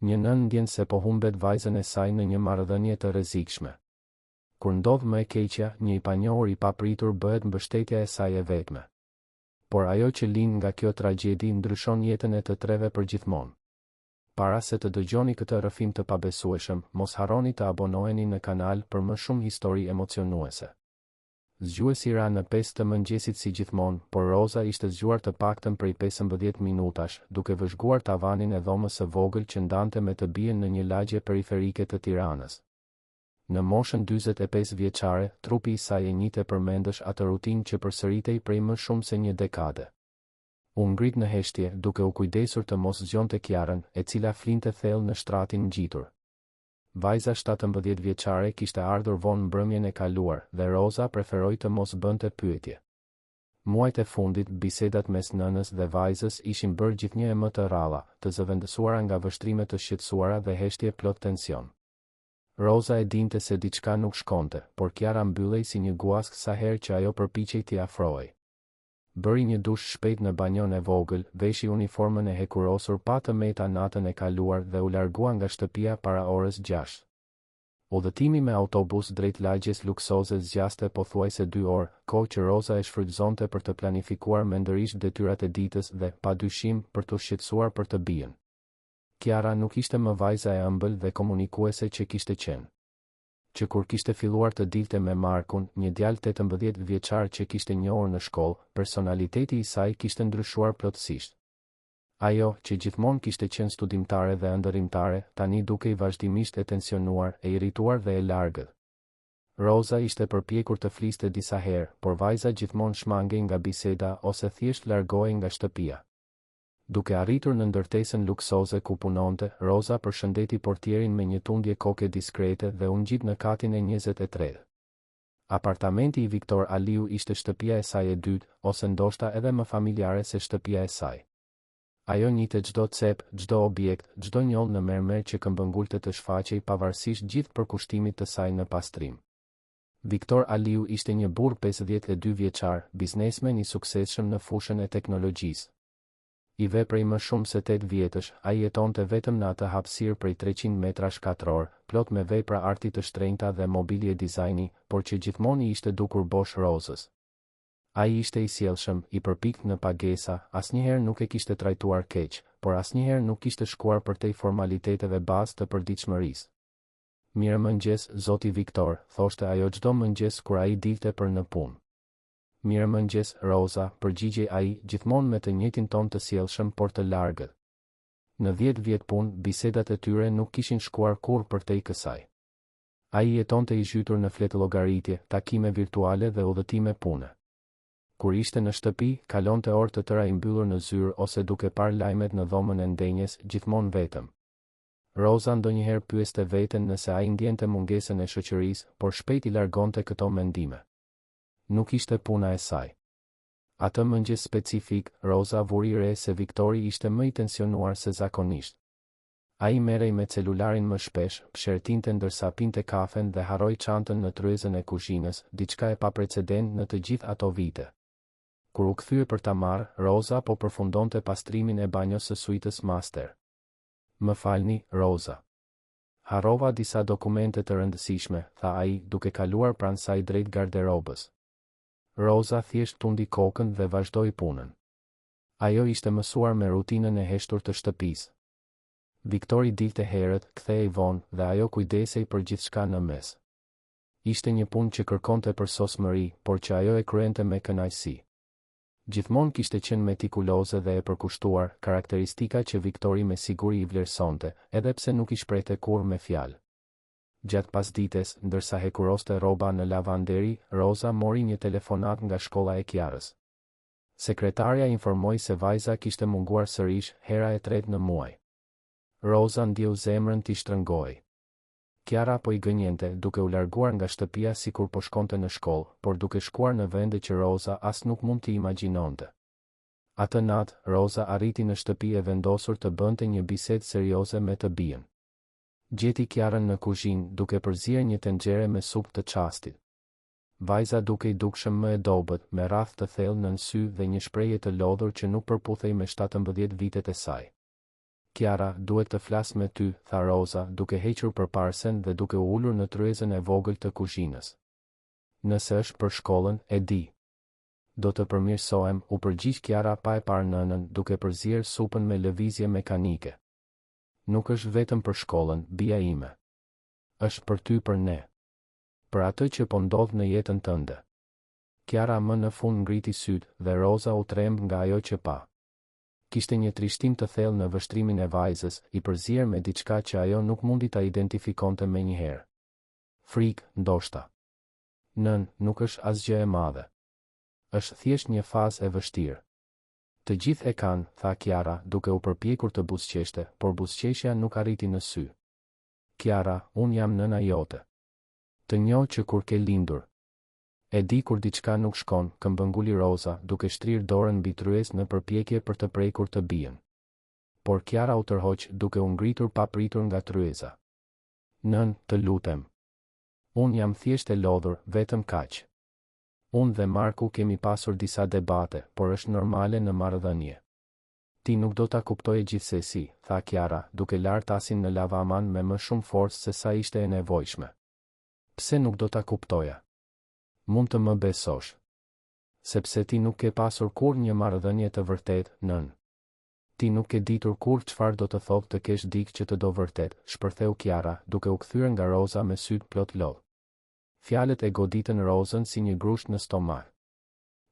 Një nënë ndjen se po humbet vajzën e saj në një marrëdhënie të rrezikshme. Kur ndodh më e keqja, një i panjohur i papritur bëhet mbështetja e saj e vetme. Por ajo që lind nga kjo tragjedi ndryshon jetën e të treve përgjithmonë. Para se të dëgjoni këtë rrëfim të pabesueshëm, mos harroni të abonoheni në kanal për më shumë histori emocionuese. Zgjuesi ra në pesë të mëngjesit si gjithmonë, por Roza ishte zgjuar të paktën prej 15 minutash, duke vëzhguar tavanin e dhomës së vogël që ndante me të bijën në një lagje periferike të Tiranës. Në moshën 45 vjeçare, trupi i saj e njihte përmendësh atë rutinë që përsëritej prej më shumë se një dekade. U ngrit në heshtje, duke u kujdesur të mos zgjonte Kiarën, e cila flinte thellë në shtratin ngjitur. Vajza 17 vjeçare kishte ardhur vonë mbrëmjen e kaluar dhe Roza preferoi të mos bënte pyetje. Muajt e fundit, bisedat mes nënës dhe vajzës ishin bërë gjithnjë e më të rralla, të zëvendësuara nga vështrime të shqetësuara dhe heshtje plot tension. Roza e dinte se diçka nuk shkonte, por Kiara mbyllej si një guaskë sa herë që ajo përpiqej t'i afrohej. Bëri një dush shpejt në banjon e vogël, veshi uniformën e hekurosur pa të meta natën e kaluar dhe u largua nga shtëpia para orës 6. Udhëtimi me autobus drejt lagjes luksoze zgjaste pothuajse dy orë, kohë që Roza e shfrytëzonte për të planifikuar mendërisht detyrat e ditës dhe, pa dyshim, për t'u shqetësuar për të bijën. Kiara nuk ishte më vajza e ëmbël dhe komunikuese që kishte qenë. Që kur kishte filluar të dilte me Markun, një djalë 18 vjeçar që kishte njohur në shkollë, personaliteti i saj kishte ndryshuar plotësisht. Ajo, që gjithmonë kishte qenë studimtare dhe ëndërrimtare, tani dukej vazhdimisht e tensionuar, e irrituar dhe e largët. Roza ishte përpjekur të fliste disa herë, por vajza gjithmonë shmangej nga biseda ose thjesht largohej nga shtëpia. Duke arritur në ndërtesën luksoze ku punonte, Roza përshëndeti portierin me një tundje koke diskrete dhe u ngjit në katin e 23. Apartamenti i Viktor Aliu ishte shtëpia e saj e dytë, ose ndoshta edhe më familjare se shtëpia e saj. Ajo njihte çdo cep, çdo objekt, çdo njollë në mermer që këmbëngulte të shfaqej pavarësisht gjithë përkushtimit të saj në pastrim. Viktor Aliu ishte një burrë 52 vjeçar, biznesmen i suksesshëm në fushën e teknologjisë. I ve prej më shumë se 8 vjetësh, ai jetonte vetëm në atë hapësirë prej 300 metrash katror, plot me vepra arti të shtrenjta dhe mobilje dizajni, por që gjithmonë i ishte dukur bosh Rozës. Ai ishte i sjellshëm, i përpiktë në pagesa, asnjëherë nuk e kishte trajtuar keq, por asnjëherë nuk kishte shkuar përtej formaliteteve bazë të përditshmërisë. Mirëmëngjes, zoti Viktor, thoshte ajo çdo mëngjes kur ai dilte për në punë. Mirëmëngjes, Roza, përgjigjej ai, gjithmonë me të njëjtin ton të sjellshëm por të largët. Në 10 vjet punë, bisedat e tyre nuk kishin shkuar kurrë përtej kësaj. Ai jetonte i zhytur në fletëllogaritje, takime virtuale dhe udhëtime pune. Kur ishte në shtëpi, kalonte orë të tëra i mbyllur në zyrë ose duke parë lajmet në dhomën e ndenjes, gjithmonë vetëm. Roza ndonjëherë pyeste veten nëse ai ndjente mungesën e shoqërisë, por shpejt i largonte këto mendime. Nuk ishte puna e saj. Atë mëngjes specifik, Roza vuri re se Viktori ishte më i tensionuar se zakonisht. Ai merrej me celularin më shpesh, psherëtinte ndërsa pinte kafen dhe harroi çantën në tryezën e kuzhinës, diçka e paprecedentë në të gjithë ato vite. Kur u kthye për ta marrë, Roza po përfundonte pastrimin e banjos së suitës master. Më falni, Roza. Harrova disa dokumente të rëndësishme, tha ai, duke kaluar pranë saj drejt garderobës. Roza thjesht tundi kokën dhe vazhdoi punën. Ajo ishte mësuar me rutinën e heshtur të shtëpisë. Viktori dilte herët, kthehej vonë, dhe ajo kujdesej për gjithçka në mes. Ishte një punë që kërkonte përsosmëri, por që ajo e kryente me kënaqësi. Gjithmonë kishte qenë metikuloze dhe e përkushtuar, karakteristika që Viktori me siguri i vlerësonte, edhe pse nuk i shprehte kurrë me fjalë. Gjatë pasdites, ndërsa hekuroste rroba në lavanderi, Roza mori një telefonatë nga shkolla e Kiarës. Sekretarja informoi se vajza kishte munguar sërish, hera e tretë në muaj. Roza ndjeu zemrën t'i shtrëngohej. Kiara po i gënjente, duke u larguar nga shtëpia sikur po shkonte në shkollë, por duke shkuar në vende që Roza as nuk mund t'i imagjinonte. Atë natë, Roza arriti në shtëpi e vendosur të bënte një bisedë serioze me të bijën. Gjeti Kiarën në kuzhinë, duke përzier një tenxhere me supë të çastit. Vajza dukej dukshëm më e dobët, me rrathë të thellë nën sy dhe një shprehje të lodhur që nuk përputhej me 17 vitet e saj. Kiara, duhet të flas me ty, tha Roza, duke hequr përparësen dhe duke u ulur në tryezën e vogël të kuzhinës. Nëse është për shkollën, e di. Do të përmirësohem, u përgjigj Kiara pa e parë nënën, duke përzier supën me lëvizje mekanike. Nuk është vetëm për shkollën, bija ime. Është për ty për ne. Për atë që po ndodh në jetën tënde. Kiara më në fund ngriti sytë, dhe Roza u tremb nga ajo që pa. Kishte një trishtim të thellë në vështrimin e vajzës, i përzier me diçka që ajo nuk mundi ta identifikonte menjëherë. Frikë, ndoshta. Nënë, nuk është asgjë e madhe. Është thjesht një fazë e vështirë. Të gjithë e kanë, tha Kiara, duke u përpjekur të buzëqeshte, por buzëqeshja nuk arriti në sy. Kiara, unë jam nëna jote. Të njoh që kur ke lindur. E di kur diçka nuk shkon, këmbënguli Roza, duke shtrirë dorën mbi tryezë në përpjekje për të prekur të bijën. Por Kiara u tërhoq, duke u ngritur papritur nga tryeza. Nënë, të lutem. Unë jam thjesht e lodhur, vetëm kaq. Unë dhe Marku kemi pasur disa debate, por është normale në marrëdhënie. Ti nuk do ta kuptoje gjithsesi, tha Kiara, duke larë tasin në lavaman me më shumë forcë se sa ishte e nevojshme. Pse nuk do ta kuptoja? Mund të më besosh. Sepse ti nuk ke pasur kurrë një marrëdhënie të vërtetë, nënë. Ti nuk ke ditur kurrë çfarë do të thotë të kesh dikë që të do vërtet, shpërtheu Kiara, duke u kthyer nga Roza me sytë plot lot. Fjalët e goditën Rozën si një grusht në stomak.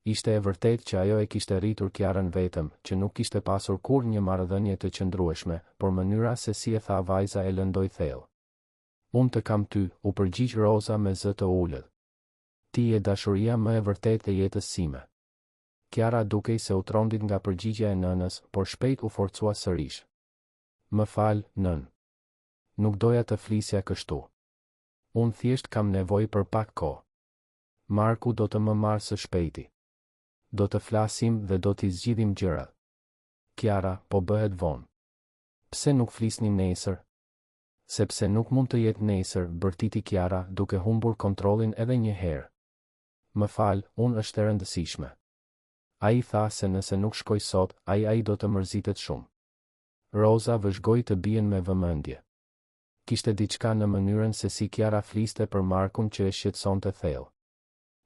Ishte e vërtetë që ajo e kishte rritur Kiarën vetëm, që nuk kishte pasur kurrë një marrëdhënie të qëndrueshme, por mënyra se si e tha vajza e lëndoi thellë. Unë të kam ty, u përgjigj Roza me zë të ulët. Ti je dashuria më e vërtetë e jetës sime. Kiara dukej se u trondit nga përgjigja e nënës, por shpejt u forcua sërish. Më fal, nënë. Nuk doja të flisja kështu. Unë thjesht kam nevojë për pak kohë. Marku do të më marrë së shpejti. Do të flasim dhe do t'i zgjidhim gjërat. Kiara, po bëhet vonë. Pse nuk flisni nesër? Sepse nuk mund të jetë nesër, bërtiti Kiara, duke humbur kontrollin edhe një herë. Më fal, unë është e rëndësishme. Ai tha se nëse nuk shkoj sot, ai ai do të mërzitet shumë. Roza vëzhgoi të bijën me vëmendje. Kishte diçka në mënyrën se si Kiara fliste për Markun që e shqetësonte thellë.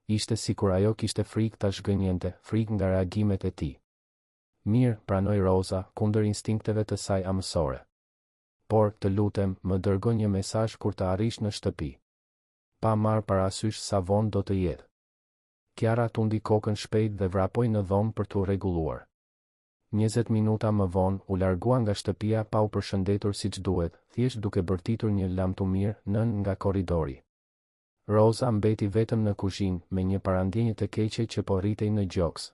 Ishte sikur ajo kishte frikë ta zhgënjente, frikë nga reagimet e tij. Mirë, pranoi Roza, kundër instinkteve të saj amësore. Por, të lutem, më dërgo një mesazh kur të arrish në shtëpi. Pa marrë parasysh sa vonë do të jetë. Kiara tundi kokën shpejt dhe vrapoi në dhomë për t'u rregulluar. 20 minuta më vonë, u largua nga shtëpia pa u përshëndetur siç duhet, thjesht duke bërtitur një lamtumirë, nënë nga korridori. Roza mbeti vetëm në kuzhinë, me një parandjenjë të keqe që po rritej në gjoks.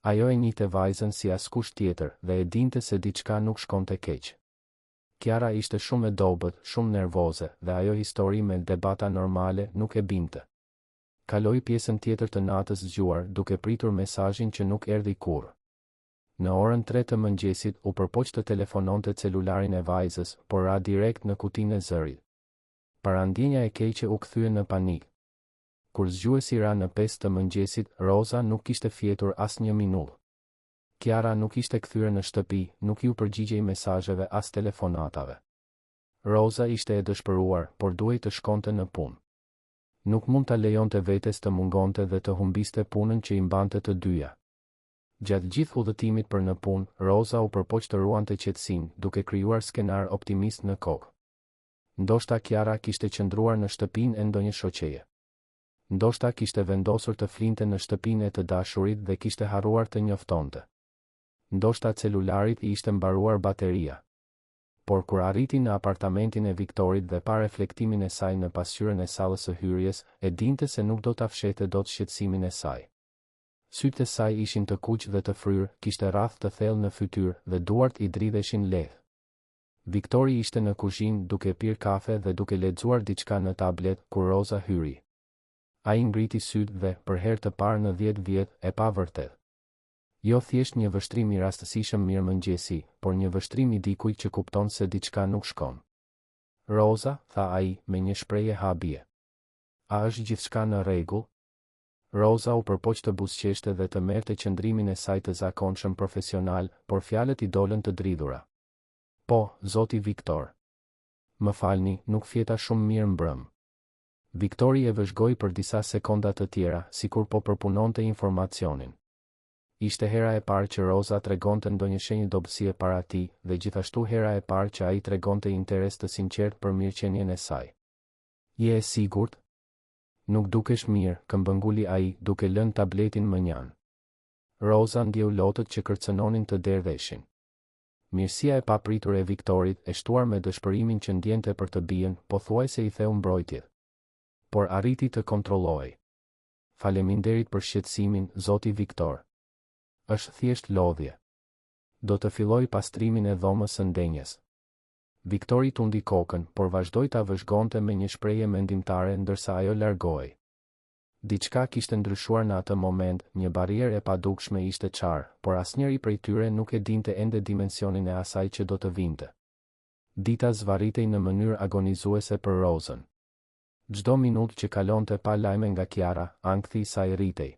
Ajo e njihte vajzën si askush tjetër dhe e dinte se diçka nuk shkonte keq. Kiara ishte shumë e dobët, shumë nervoze, dhe ajo histori me debata normale nuk e bindte. Kaloi pjesën tjetër të natës zgjuar, duke pritur mesazhin që nuk erdhi kurrë. Në orën tre të mëngjesit u përpoq të telefononte celularin e vajzës, por ra direkt në kutinë e zërit. Parandjenja e keqe u kthye në panik. Kur zgjuesi ra në pesë të mëngjesit, Roza nuk kishte fjetur asnjë minutë. Kiara nuk ishte kthyer në shtëpi, nuk iu përgjigjej mesazheve as telefonatave. Roza ishte e dëshpëruar, por duhej të shkonte në punë. Nuk mund ta lejonte vetes të mungonte dhe të humbiste punën që i mbante të dyja. Gjatë gjithë udhëtimit për në punë, Roza u përpoq të ruante qetësinë, duke krijuar skenarë optimistë në kokë. Ndoshta Kiara kishte qëndruar në shtëpinë e ndonjë shoqeje. Ndoshta kishte vendosur të flinte në shtëpinë e të dashurit dhe kishte harruar të njoftonte. Ndoshta celularit i ishte mbaruar bateria. Por kur arriti në apartamentin e Viktorit dhe pa reflektimin e saj në pasqyrën e sallës së hyrjes, e dinte se nuk do ta fshehte dot shqetësimin e saj. Sytë e saj ishin të kuq dhe të fryrë, kishte rrathë të thellë në fytyrë dhe duart i dridheshin lehtë. Viktori ishte në kuzhinë duke pirë kafe dhe duke lexuar diçka në tablet kur Roza hyri. Ai ngriti sytë dhe, për herë të parë në dhjetë vjet, e pa vërtet. Jo thjesht një vështrim i rastësishëm mirëmëngjesi, por një vështrim i dikujt që kupton se diçka nuk shkon. Roza, tha ai, me një shprehje habie. A është gjithçka në rregull? Roza u përpoq të buzëqeshte dhe të merrte qëndrimin e saj të zakonshëm profesional, por fjalët i dolën të dridhura. Po, zoti Viktor. Më falni, nuk fjeta shumë mirë mbrëmë. Viktori e vëzhgoi për disa sekonda të tjera, sikur po përpunonte informacionin. Ishte hera e parë që Roza tregonte ndonjë shenjë dobësie para tij, dhe gjithashtu hera e parë që ai tregonte interes të sinqertë për mirëqenien e saj. Je e sigurt? Nuk dukesh mirë, këmbënguli ai, duke lënë tabletin mënjanë. Roza ndjeu lotët që kërcënonin të derdheshin. Mirësia e papritur e Viktorit, e shtuar me dëshpërimin që ndjente për të bijën, pothuajse i theu mbrojtjet. Por arriti të kontrollohej. Faleminderit për shqetësimin, zoti Viktor. Është thjesht lodhje. Do të filloj pastrimin e dhomës së ndenjes. Viktori tundi kokën, por vazhdoi ta vëzhgonte me një shprehje mendimtare ndërsa ajo largohej. Diçka kishte ndryshuar në atë moment, një barrierë e padukshme ishte çarë, por asnjëri prej tyre nuk e dinte ende dimensionin e asaj që do të vinte. Dita zvarritej në mënyrë agonizuese për Rozën. Çdo minutë që kalonte pa lajme nga Kiara, ankthi i saj rritej.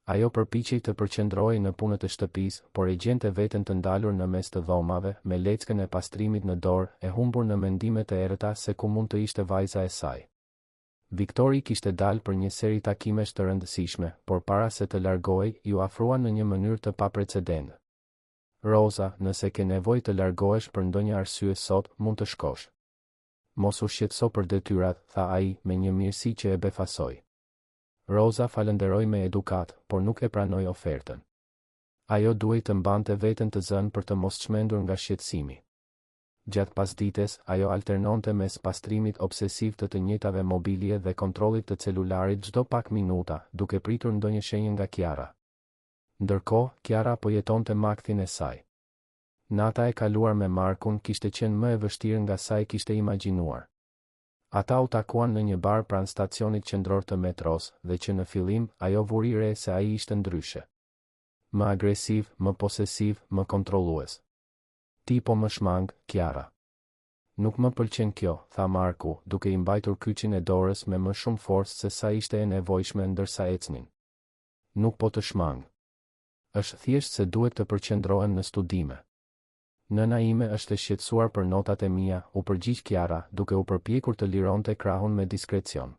Ajo përpiqej të përqendrohej në punët e shtëpisë, por e gjente veten të ndalur në mes të dhomave, me leckën e pastrimit në dorë, e humbur në mendime të errëta se ku mund të ishte vajza e saj. Viktori kishte dalë për një seri takimesh të rëndësishme, por para se të largohej, iu afrua në një mënyrë të paprecedentë. Roza, nëse ke nevojë të largohesh për ndonjë arsye sot, mund të shkosh. Mos u shqetëso për detyrat, tha ai, me një mirësi që e befasoi. Roza falënderoi me edukatë, por nuk e pranoi ofertën. Ajo duhej të mbante veten të zënë për të mos çmendur nga shqetësimi. Gjatë pasdites, ajo alternonte mes pastrimit obsesiv të të njëjtave mobilie dhe kontrollit të celularit çdo pak minuta, duke pritur ndonjë shenjë nga Kiara. Ndërkohë, Kiara po jetonte makthin e saj. Nata e kaluar me Markun kishte qenë më e vështirë nga sa e kishte imagjinuar. Ata u takuan në një bar pranë stacionit qendror të metros, dhe që në fillim, ajo vuri re se ai ishte ndryshe. Më agresiv, më posesiv, më kontrollues. Ti po më shmang, Kiara. Nuk më pëlqen kjo, tha Marku, duke i mbajtur kyçin e dorës me më shumë forcë se sa ishte e nevojshme ndërsa ecnin. Nuk po të shmang. Është thjesht se duhet të përqendrohem në studime. Nëna ime është e shqetësuar për notat e mia, u përgjigj Kiara, duke u përpjekur të lironte krahun me diskrecion.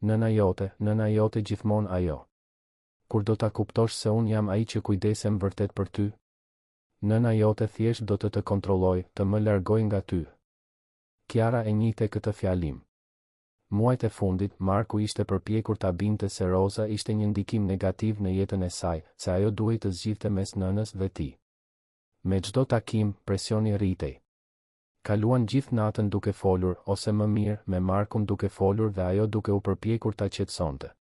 Nëna jote, nëna jote gjithmonë ajo. Kur do ta kuptosh se unë jam ai që kujdesem vërtet për ty? Nëna jote thjesht do të të kontrollojë, të më largojë nga ty. Kiara e njihte këtë fjalim. Muajt e fundit, Marku ishte përpjekur ta bindte se Roza ishte një ndikim negativ në jetën e saj, se ajo duhej të zgjidhte mes nënës dhe tij. Me çdo takim, presioni rritej. Kaluan gjithë natën duke folur, ose më mirë, me Markun duke folur dhe ajo duke u përpjekur ta qetësonte.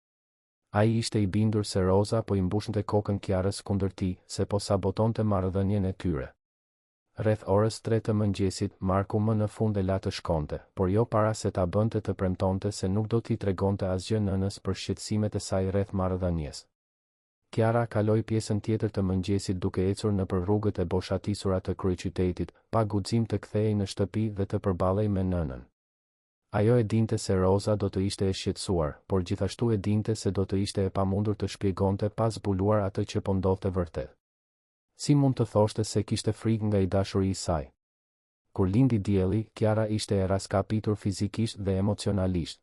Ai ishte i bindur se Roza po i mbushte kokën Kiarës kundër tij, se po sabotonte marrëdhënien e tyre. Rreth orës tre të mëngjesit, Marku më në fund e la të shkonte, por jo para se ta bënte të premtonte se nuk do t'i tregonte asgjë nënës për shqetësimet e saj rreth marrëdhënies. Kiara kaloi pjesën tjetër të mëngjesit duke ecur nëpër rrugët e boshatisura të kryeqytetit, pa guxim të kthehej në shtëpi dhe të përballej me nënën. Ajo e dinte se Roza do të ishte e shqetësuar, por gjithashtu e dinte se do të ishte e pamundur të shpjegonte pa zbuluar atë që po ndodhte vërtet. Si mund të thoshte se kishte frikë nga i dashuri i saj? Kur lindi dielli, Kiara ishte e rraskapitur fizikisht dhe emocionalisht.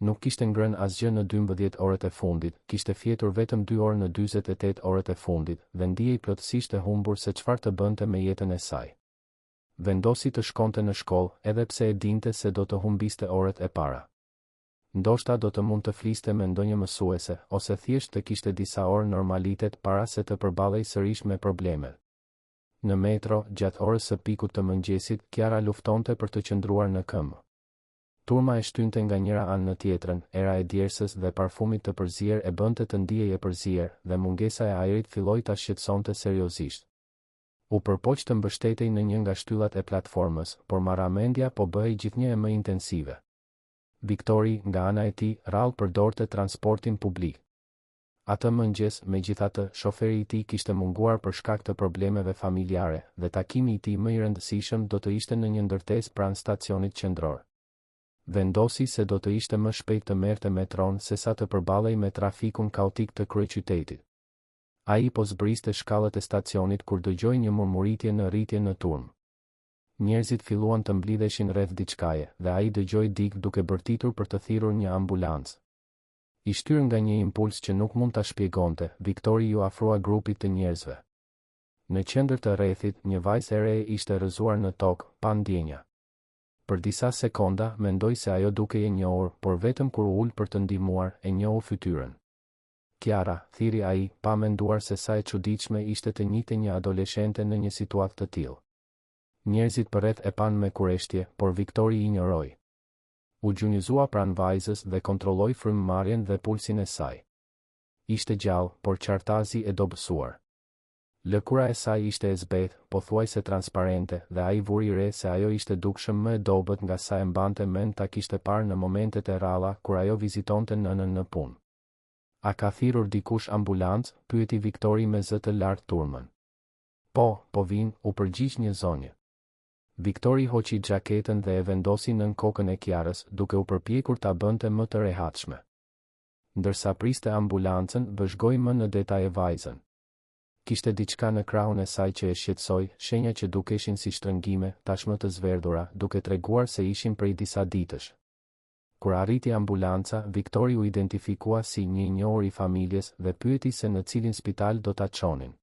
Nuk kishte ngrënë asgjë në 12 orët e fundit, kishte fjetur vetëm dy orë në 48 orët e fundit, dhe ndihej plotësisht e humbur se çfarë të bënte me jetën e saj. Vendosi të shkonte në shkollë, edhe pse e dinte se do të humbiste orët e para. Ndoshta do të mund të fliste me ndonjë mësuese, ose thjesht të kishte disa orë normalitet para se të përballej sërish me problemet. Në metro, gjatë orës së pikut të mëngjesit, Kiara luftonte për të qëndruar në këmbë. Turma e shtynte nga njëra anë në tjetrën, era e djersës dhe parfumit të përzier e bënte të ndihej e përzier, dhe mungesa e ajrit filloi ta shqetësonte seriozisht. U përpoq të mbështetej në një nga shtyllat e platformës, por marramendja po bëhej gjithnjë e më intensive. Viktori, nga ana e tij, rrallë përdorte transportin publik. Atë mëngjes, megjithatë, shoferi i tij kishte munguar për shkak të problemeve familjare, dhe takimi i tij më i rëndësishëm do të ishte në një ndërtesë pranë stacionit qendror. Vendosi se do të ishte më shpejt të merrte metronë sesa të përballej me trafikun kaotik të kryeqytetit. Ai po zbriste shkallët e stacionit kur dëgjoi një murmuritje në rritje në turmë. Njerëzit filluan të mblidheshin rreth diçkaje, dhe ai dëgjoi dikë duke bërtitur për të thirrur një ambulancë. I shtyrë nga një impuls që nuk mund ta shpjegonte, Viktori iu afrua grupit të njerëzve. Në qendër të rrethit, një vajzë e re ishte rrëzuar në tokë, pa ndjenja. Për disa sekonda, mendoi se ajo dukej e njohur, por vetëm kur u ul për të ndihmuar, e njohu fytyrën. Kiara, thirri ai, pa menduar se sa e çuditshme ishte të njihte një adoleshente në një situatë të tillë. Njerëzit përreth e panë me kureshtje, por Viktori i injoroi. U gjunjëzua pranë vajzës dhe kontrolloi frymëmarrjen dhe pulsin e saj. Ishte gjallë, por qartazi e dobësuar. Lëkura e saj ishte e zbehtë, pothuajse transparente, dhe ai vuri re se ajo ishte dukshëm më e dobët nga sa e mbante mend ta kishte parë në momentet e rralla kur ajo vizitonte nënën në punë. A ka thirrur dikush ambulancë? pyeti Viktori me zë të lartë turmën. Po, po vijnë, u përgjigj një zonjë. Viktori hoqi xhaketën dhe e vendosi nën kokën e Kiarës, duke u përpjekur ta bënte më të rehatshme. Ndërsa priste ambulancën, vëzhgoi më në detaje vajzën. Kishte diçka në krahun e saj që e shqetësoi, shenja që dukeshin si shtrëngime, tashmë të zverdhura, duke treguar se ishin prej disa ditësh. Kur arriti ambulanca, Viktori u identifikua si një i njohur i familjes dhe pyeti se në cilin spital do ta çonin.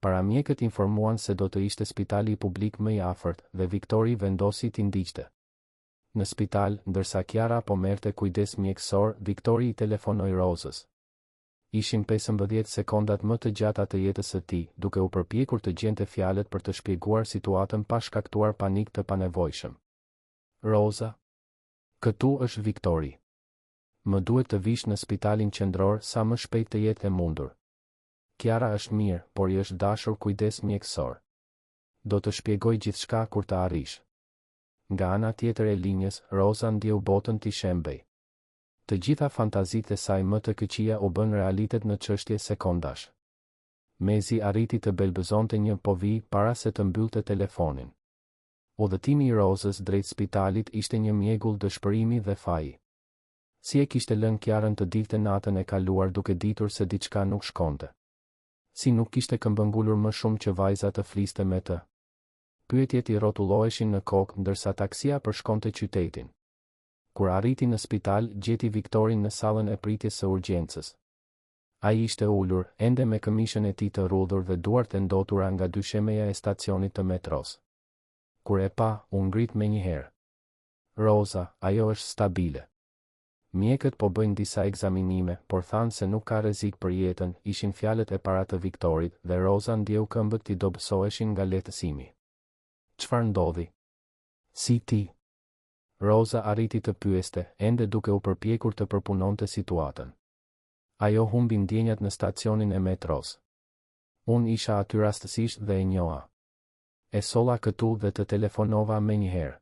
Paramjekët informuan se do të ishte spitali publik më i afërt dhe Viktori vendosi t'i ndiqte. Në spital, ndërsa Kiara po merrte kujdes mjekësor, Viktori i telefonoi Rozës. Ishin 15 sekondat më të gjata të jetës së tij, duke u përpjekur të gjente fjalët për të shpjeguar situatën pa shkaktuar panik të panevojshëm. Roza? Këtu është Viktori. Më duhet të vish në spitalin qendror sa më shpejt të jetë e mundur. Kiara është mirë, por i është dashur kujdes mjekësor. Do të shpjegoj gjithçka kur të arrish. Nga ana tjetër e linjës, Roza ndjeu botën t'i shembej. Të gjitha fantazitë e saj më të këqija u bënë realitet në çështje sekondash. Mezi arriti të belbëzonte një po vij para se të mbyllte telefonin. Udhëtimi i Rozës drejt spitalit ishte një mjegull dëshpërimi dhe faji. Si e kishte lënë Kiarën të dilte natën e kaluar duke ditur se diçka nuk shkonte? Si nuk kishte këmbëngulur më shumë që vajza të fliste me të? Pyetjet i rrotulloheshin në kokë ndërsa taksia përshkonte qytetin. Kur arriti në spital, gjeti Viktorin në sallën e pritjes së urgjencës. Ai ishte ulur, ende me këmishën e tij të rrudhur dhe duart e ndotura nga dyshemeja e stacionit të metrosë. Kur e pa, u ngrit menjëherë. Roza, ajo është stabile. Mjekët po bëjnë disa ekzaminime, por thanë se nuk ka rrezik për jetën, ishin fjalët e para të Viktorit, dhe Roza ndjeu këmbët t'i dobësoheshin nga lehtësimi. Çfarë ndodhi? Si ti? Roza arriti të pyeste, ende duke u përpjekur të përpunonte situatën. Ajo humbi ndjenjat në stacionin e metrosë. Unë isha aty rastësisht dhe e njoha. E solla këtu dhe të telefonova menjëherë.